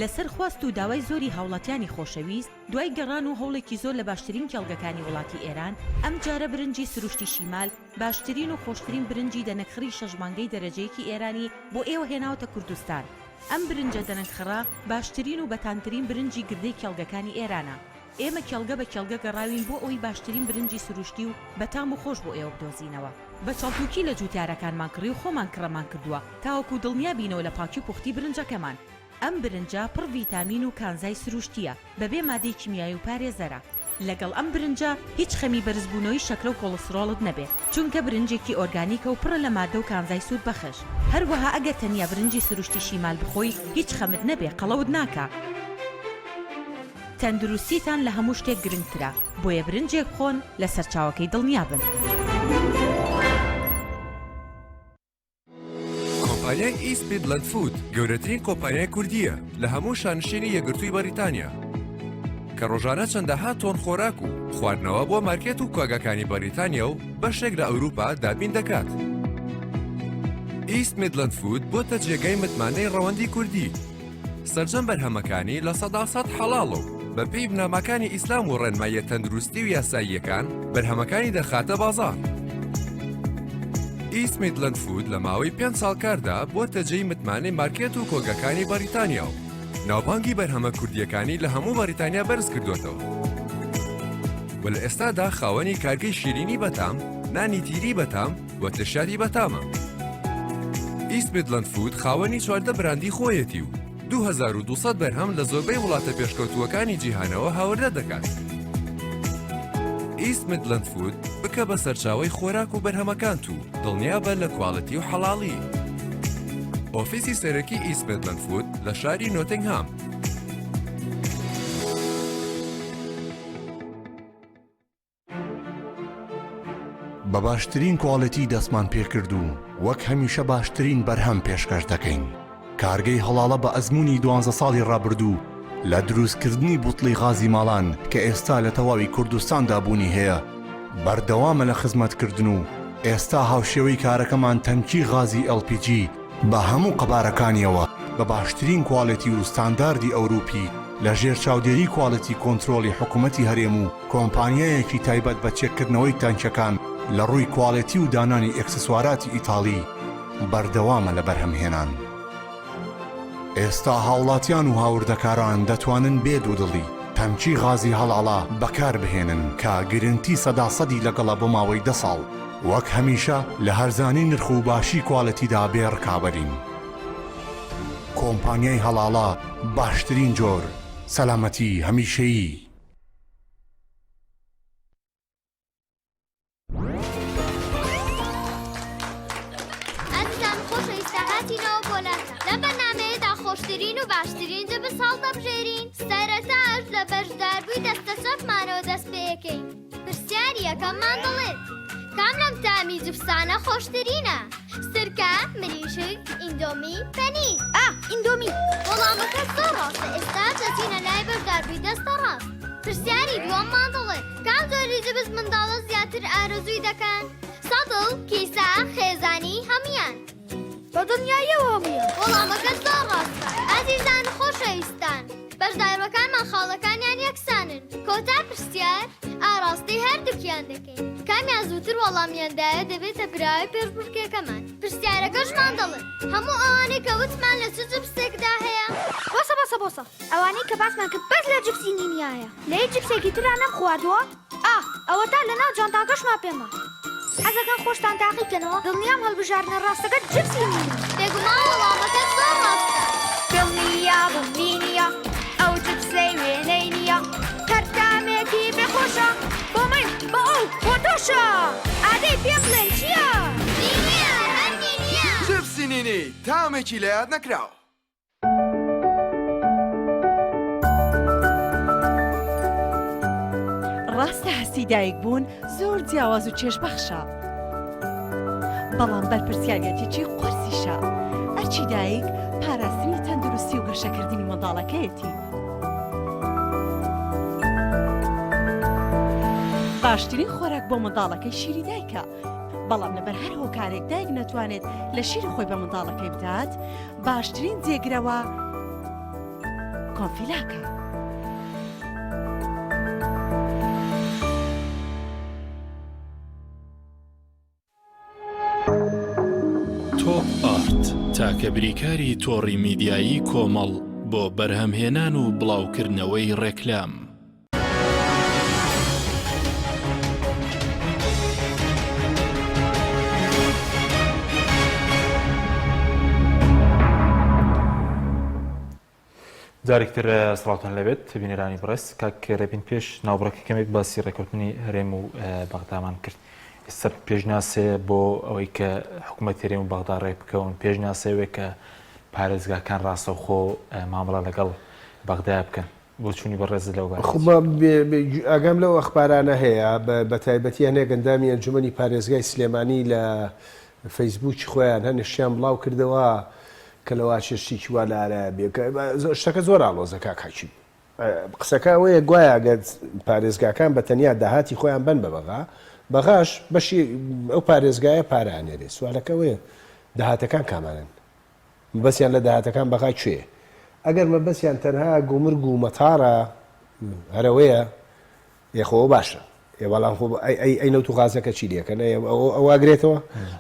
لەسەر خواست و داوای زۆری هاوڵاتیانی خۆشەویست، دوای گەڕان و هەوڵێکی زۆر لە باشترین کێڵگەکانی وڵاتی ئێران، ئەمجارە برنجی سروشتی شیمال باشترین و خۆشترین برنجی دەنەکخڕی شەش مانگەی دەرەجەیەکی ئێرانی بۆ ئێوە هێناوەتە کوردستان. ئەم برنجە دەنەکخڕە باشترین و بەتامترین برنجی گردەی کێڵگەکانی ئێرانە. ئێمە کێڵگە بە کێڵگە گەڕاوین بۆ ئەوەی باشترین برنجی سروشتی و بەتام و خۆش بۆ ئێوە بدۆزینەوە. بە چەڵتوکی لە جوتیارەکانمان کڕی و خۆمان کڕەمان کردووە تاوەکو دڵنیا بینەوە لە پاکی و پوختی برنجەکەمان. ئەم برنجە پڕ ڤیتامین و کانزای سروشتییە، بەبێ مادەی کیمیایی و پارێزەرە. لەگەڵ ئەم برنجە هیچ خەمی بەرزبوونەوەی شەکرە و کۆڵسترۆڵت نەبێ، چونکە برنجێکی ئۆرگانیکە و پڕە لە مادە و کانزای سوودبەخش. هەروەها ئەگەر تەنیا برنجی سروشتی شیمال بخۆی هیچ خەمت نەبێ قەڵەوت ناکا. تەندروستیتان لە هەموو شتێک گرنگترە، بۆیە برنجێک بخۆن لە سەرچاوەکەی دڵنیابن. کۆمپانیای ئیست میدلەند فود گەورەترین کۆمپانیای کوردییە لە هەموو شانشینی یەکگرتووی بەریتانیا کە ڕۆژانە چەندەها تۆن خۆراک و خواردنەوە بۆ مارکێت و کۆگاکانی بەریتانیا و بەشێک لە ئەوروپا دابین دەکات. ئیست میدلەند فود بۆتە جێگای متمانەی ڕەوەندی کوردی. سەرجەم بەرهەمەکانی 100% حەڵاڵە و بەپێی بنەماکانی ئیسلام و ڕێنماییە تەندروستی و یاساییەکان بەرهەمەکانی دەخاتە بازاڕ. ئیست میدلەند فود لە ماوەی پێنج ساڵ کاردا بووەتە جێی متمانەی مارکێت و کۆگاکانی بەریتانیا و ناوبانگی بەرهەمە کوردییەکانی لە هەموو بەریتانیا بەرز کردووەتەوە و لە ئێستادا خاوەنی کارگەی شیرینی بەتام، نانی تیری بەتام و ترشیاتی بەتامە. ئیست میدلەند فود خاوەنی 14 براندی خۆیەتی و 2200 بەرهەم لە زۆربەی وڵاتە پێشکەوتووەکانی جیهانەوە هاوردە دەکات. ئیست میدلەند فود بکە بە سەرچاوەی خۆراک و بەرهەمەکانت و دڵنیابە لە quality و حەڵاڵی. ئۆفیسی سەرەکی ئیست میدلەند فود لە شاری نۆتنگهام. بە باشترین quality دەستمان پێکرد و وەک هەمیشە باشترین بەرهەم پێشکەش دەکەین. کارگەی هەڵاڵە بە ئەزموونی دوانزە ساڵی ڕابردوو لە دروستکردنی بوتڵی غازی ماڵان کە ئێستا لە تەواوی کوردستاندا بوونی هەیە بەردەوامە لە خزمەتکردن و ئێستا هاوشێوەی کارەکەمان تەنکی غازی LPG بە هەموو قەبارەکانیەوە بە باشترین quality و ستانداردی ئەوروپی لە ژێر چاودێری quality control ی حکومەتی هەرێم و کۆمپانیایەکی تایبەت بە چێککردنەوەی تانکیەکان لە ڕووی quality و دانانی ئێکسسواراتی ئیتاڵی بەردەوامە لە بەرهەمهێنان. ئێستا هاوڵاتیان و هاوردەکاران دەتوانن بێ دوودڵی تەنکی غازی هەڵاڵە بەکاربهێنن کە گرنتی سەدا سەدی لەگەڵە بۆ ماوەی دە ساڵ. وەک هەمیشە لە هەرزانی نرخ و باشی quality دا بێ ڕکابەرین. کۆمپانیای هەڵاڵە باشترین جۆر، سەلامەتی هەمیشەیی. ئازیزان خۆشەویستە هاتینەوە بۆ لاتان لەم بەرنامەیەدا خۆشترین و باشترین جبس هەڵدەبژێرین سەرەتاش لە بەشداربووی دەستە چەپمانەوە دەست پێ ئەکەین پرسیاری یەکەممان دەڵێت کام لەم تامی جپسانە خۆشترینە؟ سرکە، مریشک، ئیندۆمی، پەنیر. ئا، ئیندۆمی. وەڵامەکە زۆر ڕاستە، ئێستا دەچینە لای بەشداربووی دەستە ڕاست. پرسیاری دووەممان دەڵێت کام جۆری جبس منداڵە زیاتر ئارەزووی دەکەن؟ سەتڵ، کیسە، خێزانی، هەموویان. بە دڵنیاییەوە هەموویان. وەڵامەکە زۆر ڕاستە. ئازیزان و خۆشەویستان، بەشداربووەکانمان خاڵەکانیان یەکسانن. کۆتا پرسیار ئاڕاستەی هەردووکیان دەکەین. کامیان زووتر وەڵامیان دایە دەبێتە براوەی پێشبڕکێکەمان. پرسیارەکەشمان دەڵێت، هەموو ئەوانەی کە وتمان لە چ جپسێکدا هەیە؟ بەسە بەسە بەسە ئەوانەی کە باسمان کرد بەس لە جپسی نینیایە لە هیچ جپسێکی ترا نەمخواردووە؟ ئا ئەوەتا لەناو جانتاکەشما پێما. حەزەکەن خۆشتان تاقی کەنەوە؟ دڵنیام هەڵبژاردنە ڕاستەکە جپسی نینە. بێگومان وەڵامەکە زۆر ڕاستە. دڵنیابم نینیە ئەو جپسەی وێنەی نییە هەر تامێکی بێ خۆشە بۆ من بۆ ئەو بۆ تۆشە ئادەی پێم بڵێن چییە؟ نینیە هەر نینیە. جپسی نینی تامێکی لەیاد نەکراو. ڕاستە هەستی دایک بوون زۆر جیاواز و چێژبەخشە بەڵام بەرپرسیارەتێکی قورسیشە ئەرچی دایک پاراستنی تەندروستی و گەشەکردنی منداڵەکەیەتی باشترین خۆراک بۆ منداڵەکەی شیری دایکە بەڵام لەبەر هەر هۆکارێک دایک نەتوانێت لە شیری خۆی بە منداڵەکەی بدات باشترین جێگرەوە کۆنفیلاکە. تۆپ ئارت تاکە بریکاری تۆڕی میدیایی کۆمەڵ بۆ بەرهەمهێنان و بڵاوکردنەوەی ڕێکلام. جارێک تر سڵاوتان لەبێت بینەرانی بەڕێز کاک ڕێبین پێش ناوبڕەکە کەمێک باسی ڕێککەوتنی هەرێم و بەغدامان کرد ئێستا پێشناسێ بۆ ئەوەی کە حکوومەت هەرێم و بەغدا ڕێک بکەون پێشناسەوێ کە پارێزگاکان ڕاستەوخۆ مامەڵە لەگەڵ بەغدا بکەن بۆچوونی بەڕێزت لەو بارەیە خۆ چییە؟ ئاگام لەو ئەخبارانە هەیە، بە تایبەتی هەنێک ئەندامی ئەنجومەنی پارێزگای سلێمانی لە فەیسبووکی خۆیان هەنێ شتیان بڵاو کردەوە کە لەواچێ شتێکی وا لە ئارایا بێ کە شتەکە زۆر ئاڵۆزە کاک حەکیم. قسەکە ئەوەیە گوایە ئەگەر پارێزگاکان بە تەنیا داهاتی خۆیان بەن بە بەغا، بەغاش بەشی ئەو پارێزگایە پارە ئەنێرێ. سوالەکە ئەوەیە داهاتەکان کامانەن؟ مەبەستیان لە داهاتەکان بەغا کوێیە؟ ئەگەر مەبەستیان تەنها گومرگ و مەتارە هەر ئەوەیە ئێ خۆ ئەوە باشە ئێ بەڵام خۆ ئەی ئەی ئەی نەوت و غازەکە چی لێکەن ئەی ئەوە ئەوە ئەگرێتەوە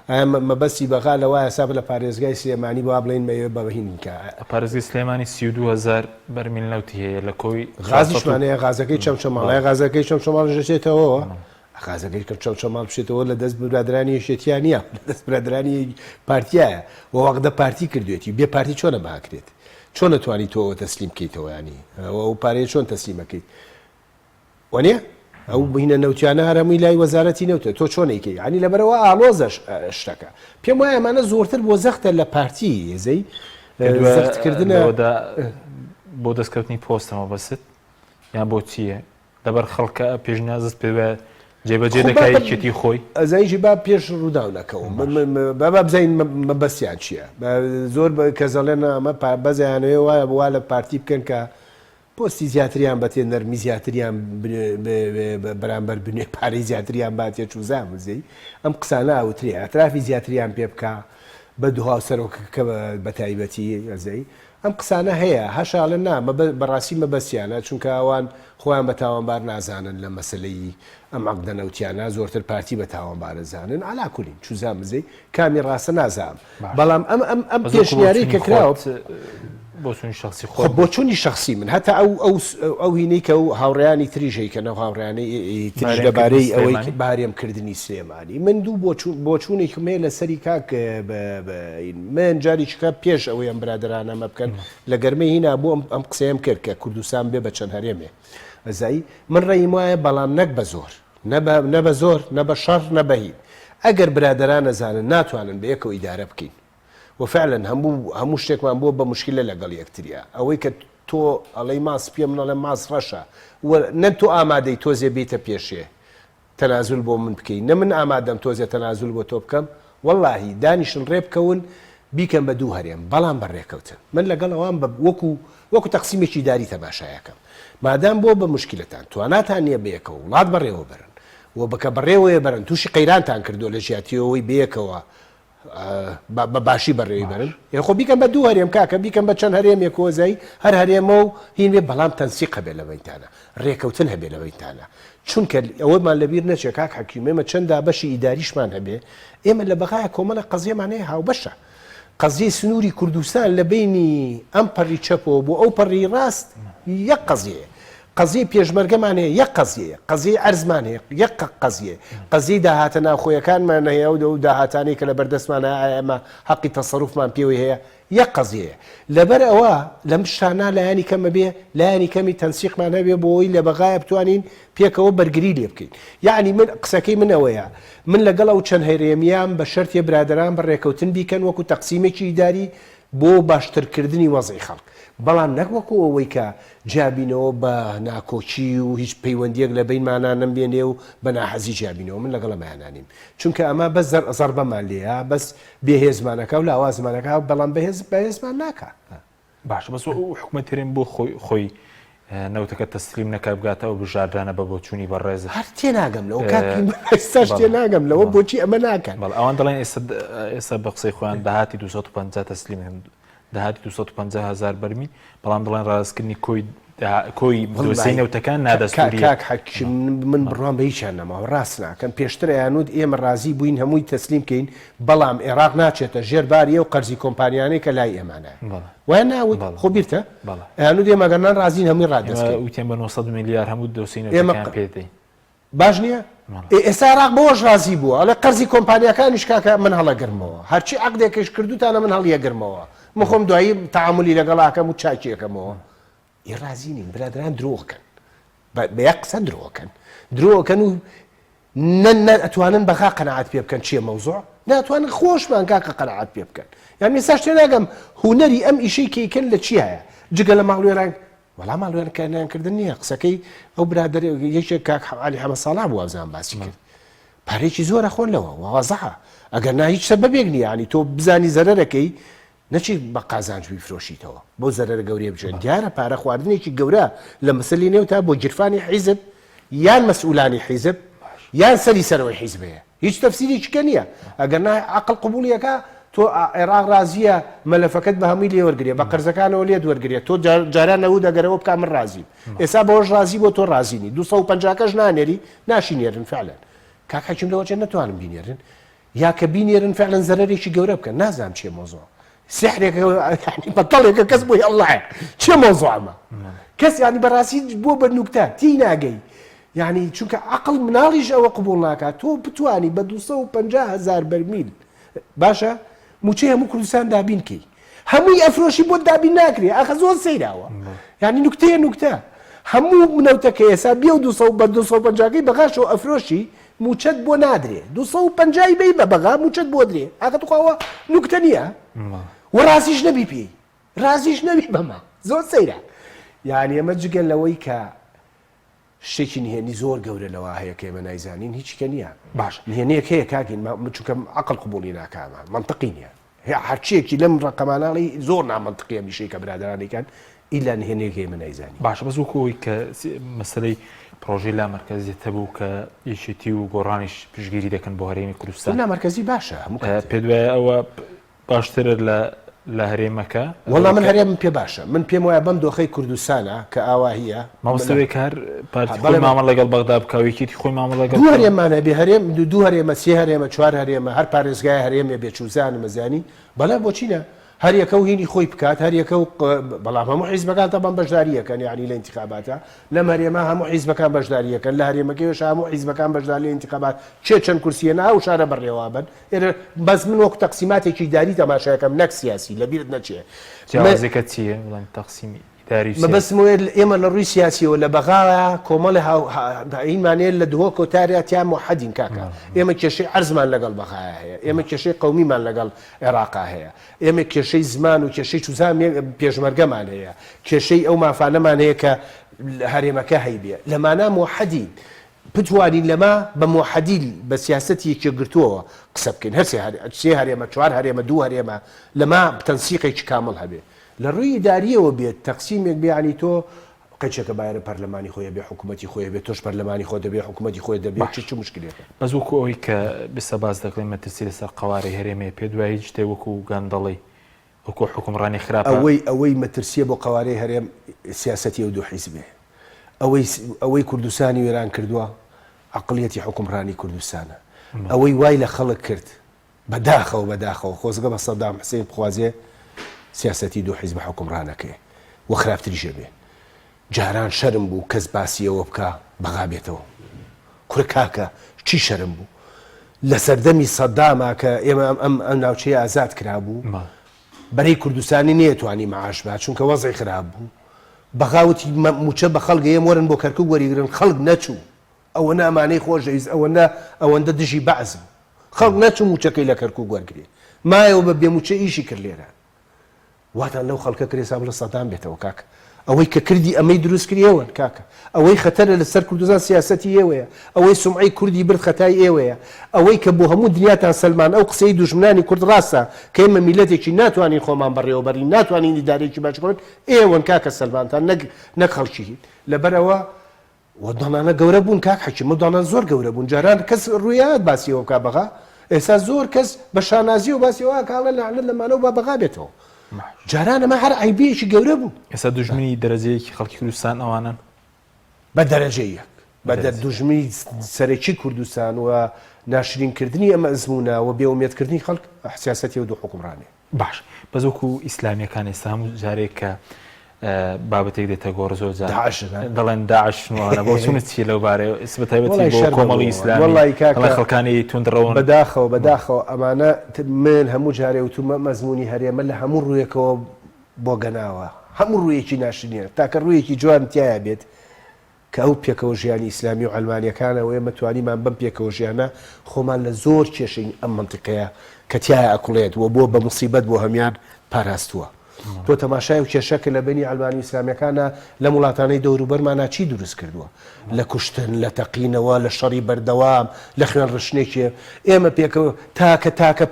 ئایا مەبەستی بەغا لەوە حساب لە پارێزگای سلێمانی با بڵێین مەیەوێ بە هین کە پارێزگای سلێمانی 32000 بەرمیل نەوتی هەیە لە کۆی 400 غازیشمان هەیە غازەکەی چەمچەماڵ ئایا غازەکەی چەمچەماڵش دەچێتەوە غازەکەی کە چەمچەماڵ بچێتەوە لە دەست برادرانی یەکێتیا نییە لە دەست برادرانی پارتیایە و وەقدە پارتی کردوێتی بێ پارتی چۆنە بەهاکرێت چۆن ئەتوانی تۆ ئەوە تەسلیم بکەیتەوە ینی ئەو پارەیە چۆن تەسلیمەکەیت وەنیە ئەو بینە نەوتیانە هەر هەمووی لای وەزارەتی نەوتە تۆ چۆن ئەیکەی ینی لەبەرەوە ئاڵۆزە شتەکە پێم وایە ئەمانە زۆرتر بۆ زەختە لە پارتی هێزەی زەختکردنە بۆ دەستکەوتنی پۆستەمە بەست یان بۆ چییە لەبەر خەڵکە پێشنیازت پێ وایە جێبەجێ دەکا یەکێتی خۆی؟ ئەزانی چی با پێش ڕووداو نەکەوم با با بزانین مەبەستیان چییە زۆر کەس ئەڵێن ئەمە بەس ئەیانەوێ وا وا لە پارتی بکەن کە پۆستی زیاتریان بەتێ نەرمی زیاتریان بەرامبەر بنێ پارەی زیاتریان باتێ چوزان بزەی ئەم قسانە ئەوترێ ئەترافی زیاتریان پێ بکە بە دوو هاوسەرۆکەکە بە تایبەتی ئەزەی ئەم قسانە هەیە، هەشە ئەڵێن نا بەڕاستی مەبەستیانە، چونکە ئەوان خۆیان بە تاوانبار نازانن لە مەسەلەی ئەم عەقدە نەوتیانە، زۆرتر پارتی بە تاوانبار ئەزانن، عەلا کولین چوزان بزەی کامی ڕاستە نازام، بەڵام ئەم ئەم ئەم پێشنیارەی کە کراوە. بۆچوونی شەخسی خۆت. خۆ بۆچوونی شەخسی من هەتا ئەو ئەو ئەو هینەی کە هاوڕێیانی تریش هەیکەن ئەو هاوڕێیانەی تریش لەبارەی ئەوەی بارێم کردنی سلێمانی. من دوو بۆچوون بۆچوونێکم هەیە لەسەری کاک من جارێکیکە پێش ئەوەی ئەم برادەرانە ئەمە بکەن لە گەرمەی هینا بۆ ئەم قسەیەم کرد کە کوردستان بێ بە چەند هەرێمێ ئەزای من ڕێیم وایە بەڵام نەک بە زۆر نە بە زۆر نە بە شەڕ نە بە هین ئەگەر برادەران نەزانن ناتوانن بە یەکەوە ئیدارە بکەین و فعلا هەموو هەموو شتێکمان بووە بە مشکلە لەگەڵ یەکتریا ئەوەی کە تۆ ئەڵێی ماس پێ من ئەڵێم ماس ڕەشە و نە تۆ ئامادەی تۆزێ بیتە پێشێ تەنازول بۆ من بکەی نە من ئامادەم تۆزێ تەنازول بۆ تۆ بکەم وەڵاهی دانیشن ڕێ بکەون بیکەن بە دوو هەرێم بەڵام بە ڕێکەوتن من لەگەڵ ئەوان بە وەکو وەکو تەقسیمێکی ئیداری تەماشایەکەم مادام بۆ بە موشکیلەتان تواناتان نییە بەیەکەوە وڵات بەڕێوە بەرن و بکە بەڕێوەیە بەرن تووشی قەیرانتان کردووە لە جیاتیەوەی بەیەکەوە بە باشی بەڕێوەی بەرن ئێ خۆ بیکەن بە دوو هەرێم کاکە بیکەن بە چەند هەرێمێک وەزای هەر هەرێمە و هین بێ بەڵام تەنسیق هەبێ لە بەینتانە ڕێکەوتن هەبێ لە بەینتانە چونکە ئەوەمان لەبیر نەچێ کاک حەکیم ئێمە چەند دابەشی ئیداریشمان هەبێ ئێمە لە بەغایە کۆمەڵە قەزیەمان هەیە هاوبەشە قەزیەی سنووری کوردستان لە بینی ئەم پەڕی چەپەوە بۆ ئەو پەڕی ڕاست یەک قەزیەیە. قەزیەی پێشمەرگەمان هەیە یەک قەزیەیە، قەزیەی عەرزمان هەیە یەک قەزیەیە، قەزیەی داهاتە ناوخۆیەکانمان هەیە و داهاتانەی کە لە بەردەستمان هەیە ئایا ئێمە حەقی تەسەروفمان پێوەی هەیە یەک قەزیەیە. لەبەر ئەوە لەم شتانە لایەنی کەم ئەبێ لایەنی کەمی تەنسیقمان هەبێ بۆ ئەوەی لە بەغایە بتوانین پێکەوە بەرگری لێ بکەین. یەعنی من قسەکەی من ئەوەیە من لەگەڵ ئەو چەند هەرێمییەم بە شەرتێ برادەران بە ڕێکەوتن بیکەن وەکو تەقسیمێکی ئیداری بۆ باشترکردنی وەزعی خەڵک، بەڵام نەک وەکو ئەوەی کە جیابینەوە بە ناکۆکی و هیچ پەیوەندییەک لە بەینمانا نەمێنێ و بە ناحەزی جیابینەوە، من لەگەڵ ئەمەیانا نیم، چونکە ئەمە بەس زەڕبەمان لێیە، بەس بێهێزمان ئەکا و لاوازمان ئەکا، بەڵام بەهێز بەهێزمان ناکا. باشە بەس ئەو حکومەت هەرێم بۆ خۆی خۆی نەوتەکە تەسلیم نەکا بگاتە ئەو بژاردانە بە بۆچوونی بەڕێزت؟ هەر تێناگەم لەوە کاک من ئێستاش تێناگەم لەوە بۆچی ئەمە ناکەن. بەڵێ ئەوان دەڵێن ئێستا ئێستا بە قسەی خۆیان داهاتی 250 تەسلیم داهاتی 250 هزار بەرمیل بەڵام دەڵێن ڕاستکردنی کۆی کۆی دۆسیەی نەوتەکان نادەستوریە. کاک حەکیم من بڕوام بە هیچیان نەماوە ڕاست ناکەن پێشتر ئەیانوت ئێمە ڕازی بووین هەمووی تەسلیم کەین بەڵام ئێراق ناچێتە ژێر باری ئەو قەرزی کۆمپانیانەی کە لای ئێمانە وایان ناوت خۆ بیرتە ئەیانوت ئێمە گەر نان ڕازین هەمووی ڕادەست کەین وتیان بە 900 ملیار هەموو دۆسیەی نەوتەکان پێ دەین باش نییە؟ ئێ ئێستا عێراق بەوەش ڕازی بووە ئەڵێ قەرزی کۆمپانیاکانیش کاکە من هەڵەگرمەوە هەرچی عەقدێکیش کردوتانە من هەڵیەگرمەوە من خۆم دوایی تەعامولی لەگەڵ ئەکەم و چاکی ئەکەمەوە ئێ ڕازی نین برادران درۆکەن بە یەک قسە درۆکەن درۆکەن و نە نە ئەتوانن بەغا قەناعەت پێ بکەن چییە مەوزوع ناتوانن خۆشمان کاکە قەناعەت پێ بکەن یان ئێستاش تێناگەم هونەری ئەم ئیشەی کەیکەن لە چیایە جگە لە ماڵوێران وەڵا ماڵوێرانکردن کردن نییە قسەکەی ئەو برادەر یەکێک کاک عەلی حەمە ساڵح بوو وابزانم باسی کرد پارێکی زۆرە خۆن لەوە وازحە ئەگەر نا هیچ سەبەبێک نییە ینی تۆ بزانی زەرەرەکەی نەچی بە قازانج بیفرۆشیتەوە بۆ زەرەرە گەورەیە بچێت دیارە پارە خواردنێکی گەورە لە مەسەلی نێو تا بۆ گیرفانی حیزب یان مەسئولانی حیزب یان سەری سەرەوەی حیزب هەیە هیچ تەفسیرێکی کە نییە ئەگەر نا عەقڵ قبوڵی ئەکا تۆ عێراق ڕازیە مەلەفەکەت بە هەمووی لێ وەرگرێ بە قەرزەکانەوە لێت وەرگرێ تۆ جاران نەوت ئەگەر ئەوە بکا من ڕازیم ئێستا بەوەش ڕازی بۆ تۆ ڕازی نی 250 کەش نانێری ناشی نێرن فعلەن کاک حەکیم لەوە چێ نەتوانم بینێرن یا کە بینێرن فعلەن زەرەرێکی گەورە بکەن نازانم چیە مەوزوع سحرێکە یانی بەتەڵێکە کەس بۆی هەڵنایە چیە مەوزوع ئەمە کەس یانی بەڕاستی بۆ بە نوکتە تێی ناگەی یانی چونکە عەقڵ مناڵیش ئەوە قبوڵ ناکات تۆ بتوانی بە 250 هزار بەرمیل باشە موچەی هەموو کوردستان دابین کەی هەمووی ئەفرۆشی بۆت دابین ناکرێ ئاخە زۆر سەیراوە یعنی نوکتەیە نوکتە هەموو نەوتەکە ئێسا بێ و 200 بە 250 بەغاشەوە ئەفرۆشی موچەت بۆ نادرێ 250 بی بە بەغا موچەت بۆ درێ ئاخە توخوا نوکتە نییە و ڕازیش نەبی پێی ڕازیش نەبی بەمە زۆر سەیرە یعنی ئەمە جگە لەوەی کە شتێکی نهێنی زۆر گەورە لەوە هەیە کە ئێمە نایزانین هیچی کە نییە باش نهێنیەک هەیە کاکین چونکە عقل قبوڵی ناکا ئەمە مەنتقی نییە هەرچیەکی لەم ڕقەماناڵی زۆر نامەنتقیە میشەی کە برادرانیکان ئیلا نهێنێک هەیە من نایزانی باشە بەس وەکو ئەوەی کە مەسەلەی پرۆژەی لامەرکەزیەت هەبوو کە یەکێتی و گۆڕانیش پشتگیری دەکەن بۆ هەرێمی کوردستان لامەرکەزی باشە هەموو کاتێ پێت وایە ئەوە باشترە لە لە هەرێمەکە؟ وەڵا من هەرێمم پێ باشە من پێم وایە بەم دۆخەی کوردستانە کە ئاواهیە مامۆستا وێ کە هەر پارتی خۆی مامەڵە لەگەڵ بەغدا بکا و یەکێتی خۆی مامەڵە لەگەڵ دوو هەرێممان هەبێ هەرێم دوو هەرێمە سێ هەرێمە چوار هەرێمە هەر پارێزگای هەرێمێ بێ چوزانم ئەزانی بەڵێ بۆچی نا هەر یەکە و هینی خۆی بکات هەر یەکە و بەڵام هەموو حیزبەکان تەبان بەشداری ئەکەن یانی لە ئینتیخاباتە لەم هەرێمە هەموو حیزبەکان بەشداری ئەکەن لە هەرێمەکەیش هەموو حیزبەکان بەشداری لە ئینتیخابات کێ چەند کورسیە نا ئەو شارە بەڕێوە بن ئێرە بەس من وەکو تەقسیماتێکی ئیداری تەماشاکەم نەک سیاسی لەبیرت نەچێ جیاوازیەکە چییە بڵێن تەقسیمی ئیداری و سیاسی؟ مەبەستم ئەوەیە ئێمە لە ڕووی سیاسیەوە لە بەغایا کۆمەڵێ هاو هینمان هەیە لە دهۆک و تاریا تیا موحەدین کاکە ئێمە کێشەی عەرزمان لەگەڵ بەغایا هەیە ئێمە کێشەی قەومیمان لەگەڵ عێراقا هەیە ئێمە کێشەی زمان و کێشەی چوزان پێشمەرگەمان هەیە کێشەی ئەو مافانەمان هەیە کە هەرێمەکە هەیبێ لەمانە موحەدین بتوانین لەمە بە مۆحەدیل بە سیاسەتی یەکگرتووەوە قسە بکەین هەر سێ هەرێمە چوار هەرێمە دوو هەرێمە لەمە تەنسیقێکی کامڵ هەبێ لە ڕووی ئیداریەوە بێت تەقسیمێک بێ یانی تۆ قەیچەکە بایەرە پەرلەمانی خۆی هەبێ حکوومەتی خۆی هەبێ تۆش پەرلەمانی خۆت هەبێ حکوومەتی خۆی دەبێ چ چ مشکلێکە؟ بەس وەکو ئەوەی کە بسە باس دەکڵێ مەترسی لەسەر قەوارەی هەرێمەیە پێت وایە هیچ شتێک وەکو گەندەڵی وەکو حوکمڕانی خراپە؟ ئەوەی ئەوەی مەترسیە بۆ قەوارەی هەرێم سیاسەتی ئەو دوو حیزبەیە. ئەوەی ئەوەی کوردستانی وێران کردووە عەقڵیەتی حوکمڕانی کوردستانە. ئەوەی وای لە خەڵک کرد بە داخەوە بە داخەوە خۆزگە بە سەدام حسین بخوازێ سیاسەتی دوو حیزبە حوکمڕانەکەی و خراپتریش ئەبێ. جاران شەرم بوو کەس باسی ئەوە بکا بەغا بێتەوە. کورە کاکە چی شەرم بوو؟ لە سەردەمی سەداما کە ئێمە ئەم ئەم ناوچەیە ئازاد کرابوو بەرەی کوردستانی نەیەتوانی معاش با چونکە وەزعی خراپ بوو. بەغا وتی موچە بە خەڵک ئەیەم وەرن بۆ کەرکوک وەریگرن خەڵک نەچوو. ئەوەنە ئەمانەی خۆش دەویست ئەوەنە ئەوەندە دژی بەعس بوو. خەڵک نەچوو موچەکەی لە کەرکوک وەرگرێ. مایەوە بە بێ موچە ئیشی کرد لێرە. واتان لەو خەڵکە کرد ئێستا بڵێ سەدام بێتەوە کاکە ئەوەی کە کردی ئەمەی دروست کرد ئێوەن کاکە ئەوەی خەتەرە لەسەر کوردستان سیاسەتی ئێوەیە ئەوەی سومعەی کوردی برد خەتای ئێوەیە ئەوەی کە بۆ هەموو دنیاتان سەلمان ئەو قسەی دوژمنانی کورد ڕاستە کە ئێمە میلەتێکی ناتوانین خۆمان بەڕێوەبەرین ناتوانین ئیدارەیەکی باش بکەین ئێوەن کاکە سەلمانتان نەک نەک خەڵکی هین لەبەرئەوە وە دانانە گەورە بوون کاک حەکیم ئەو دانان زۆر گەورە بوون جاران کەس ڕوویات باسی ئەوە بکا بەغا ئێستا زۆر کەس بە شانازیەوە باسی ئەوە ئەکا ئەڵێ لەعنەت لەمانەوە با بەغا بێتەوە جاران ئەمە هەر عەیبەیەکی گەورە بوو. ئێستا دوژمنی دەرەجەیەکی خەڵکی کوردستان ئەوانەن؟ بە دەرەجەی یەک بە دوژمنی سەرەکی کوردستان و ناشرین کردنی ئەم ئەزموونە و بێ ئومێد کردنی خەڵک سیاسەتی ئەو دوو حوکمڕانەیە. باش بەس وەکو ئیسلامیەکان ئێستا هەموو جارێک کە بابەتێک دێتە گۆڕ زۆر جار دەڵێن داعش وانە بۆ چونت چی لەو بارەیە ئێستا بە تایبەتی بۆ کۆمەڵی ئیسلامی وەڵی خەڵکانی توندڕەون بەداخەوە بەداخەوە ئەمانە من هەموو جارێ وتومە مەزموونی هەرێمە لە هەموو ڕوویەکەوە بۆ گەناوە هەموو ڕوویەکی ناشرینە تاکە ڕوویەکی جوان تایە بێت کە ئەو پێکەوە ژیانی ئیسلامی و عەلمانیەکانە و ئێمە توانیمان بەم پێکەوە ژیانە خۆمان لە زۆر کێشەی ئەم مەنتیقەیە کە تیایا ئەکوڵێت و بووە بە موسیبەت بۆ هەمیان پاراستووە. تۆ تەماشای ئەو کێشە کە لە بەینی عەلمانی و ئیسلامیەکانا لەم وڵاتانەی دەوروبەرمانا چی دروست کردووە لە کوشتن، لە تەقینەوە، لە شەڕی بەردەوام، لە خوێن ڕشتنێکی ئێمە پێکەوە تاکە تاکە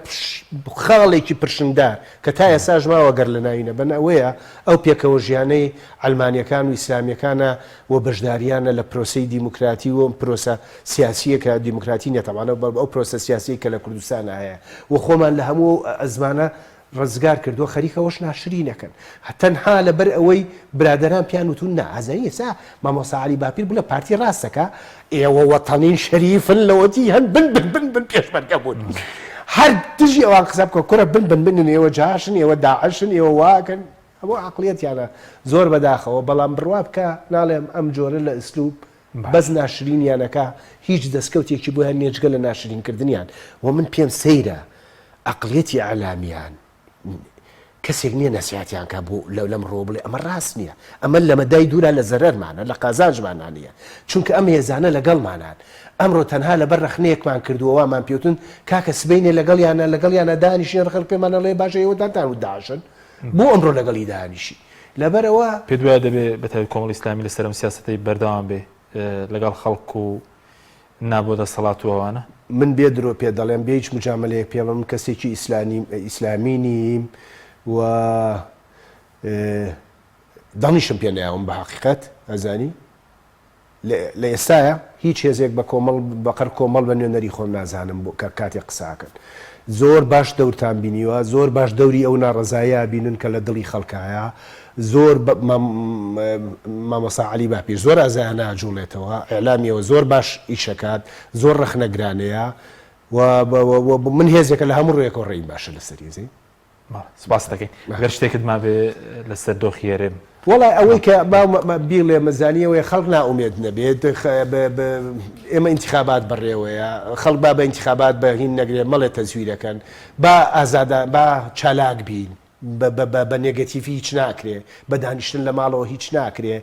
خاڵێکی پرشنگدار کە تا ئێستاش ماوە گەر لەناوی نەبەن ئەوەیە ئەو پێکەوە ژیانەی عەلمانیەکان و ئیسلامیەکانە و بەشداریانە لە پرۆسەی دیموکراتی و ئەم پرۆسە سیاسیە کە دیموکراتی نیە تەبعەن ئەو پرۆسە سیاسیەی کە لە کوردستانا هەیە و خۆمان لە هەموو ئەو ئەزمانە ڕزگار کردووە خەریکە ئەوەش ناشرین ئەکەن تەنها لەبەر ئەوەی برادەران پیان وتون نا ئەزانی ئێستا مامۆستا عەلی باپیر بڵێ پارتی ڕاستەکا ئێوە وەتەنین شەریفن لەوەتی هەن بن بن بن بن پێشمەرگە بوون هەر دژی ئەوان قسە بکە کورە بن بن بنن ئێوە جاشن ئێوە داعشن ئێوە واکەن هەموو عەقڵیەتیانە زۆر بەداخەوە بەڵام بڕوا بکە ناڵێم ئەم جۆرە لە ئسلوب بەس ناشرینیانەکە هیچ دەستکەوتێکی بۆیان نیە جگە لە ناشرین کردنیان وە من پێم سەیرە عەقڵیەتی ئیعلامیان کەسێک نیە نەسیحەتیان کا بۆ لەم ڕووە بڵێ ئەمە ڕاست نیە ئەمە لە مەدای دوورا لە زەرەرمانە لە قازانجمانا نیە چونکە ئەم هێزانە لەگەڵمانان ئەمڕۆ تەنها لەبەر ڕەخنەیەکمان کردووە وامان پێوتن کاکە سبەینێ لەگەڵیانە لەگەڵیانە دانیشین ڕەخنە پێمان ئەڵێ باشە ئێوە دانتان و داعشن بۆ ئەمڕۆ لەگەڵی دانیشی لەبەرئەوە. پێت وایە دەبێ بە تایبەت کۆمەڵی ئیسلامی لەسەر ئەم سیاسەتەی بەردەوام بێ لەگەڵ خەڵک و نا بۆ دەسەڵات و ئەوانە؟ من بێ درۆ پێت دەڵێم بێ هیچ مجامەلەیەک پێ بڵێم من کەسێکی ئیسلامی نیم و دەنگیشم پێ نایەوم بە حەقیقەت ئەزانی لە ئێستایا هیچ هێزێک بە کۆمەڵ بەقەر کۆمەڵ بە نوێنەری خۆم نازانم بۆ کە کاتێک قسە ئەکەن زۆر باش دەورتان بینیوە زۆر باش دەوری ئەو ناڕەزایە ئەبینن کە لە دڵی خەڵکایە زۆر مامۆستا عەلی باپیر زۆر ئازایانە ئەجوڵێتەوە ئیعلامیەوە زۆر باش ئیشەکات زۆر ڕەخنەگرانەیە و من هێزێکە لە هەموو ڕوویەکەوە ڕێیم باشە لەسەری زەین. سپاست دەکەین گەر شتێکت مابێ لەسەر دۆخی هەرێم. وەڵای ئەوەی کە با بیڵێم زانی ئەوەیە خەڵک نائومێد نەبێت ئێمە ئینتخابات بەڕێوەیە خەڵک با بە ئینتخابات بە هین نەگرێ مەڵێ تەزویرەکەن با ئازادان با چالاک بین بە نێگەتیڤی هیچ ناکرێ بە دانیشتن لە ماڵەوە هیچ ناکرێ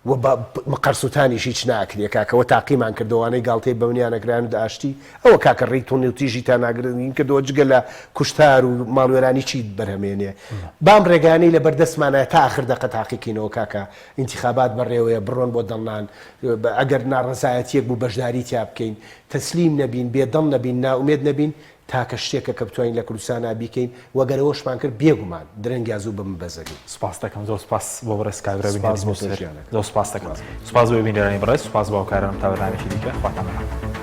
وە بە مقەر سوتانیش هیچ ناکرێ کاکە وە تاقیمان کردەوە وانەی گاڵتەی بەونیان ئەکران و ئاشتی ئەوە کاکە ڕێی توندی و تیژی تا ناگرین کردەوە جگە لە کوشتار و ماڵوێرانی چی بەرهەمێنێ بام ڕێگانەی لەبەر دەستمانایە تا ئاخر دەقە تاقیکەینەوە کاکە ئینتیخابات بەڕێوەیە بڕۆن بۆ دەنگان ئەگەر ناڕەزایەتیەک بوو بەشداری تیا بکەین تەسلیم نەبین بێدەنگ نەبین نائومێد نەبین تاکە شتێکە کە بتوانین لە کوردستانا بیکەین و گەر ئەوەشمان کرد بێگومان درەنگ یا زوو بە مبەست دەگەین. سوپاست دەکەم زۆر سوپاس بۆ بەڕێز کاک رەوین سوپاس هەردی بۆ تۆ نووسەر ژیانەکەم. زۆر سوپاست دەکەم سوپاس بۆ تۆ. سوپاس بۆ بینەرانی بەڕێز سوپاس بۆ هاوکارانم تا بەرنامەیەکی دیکە خواتان لەگەڵ.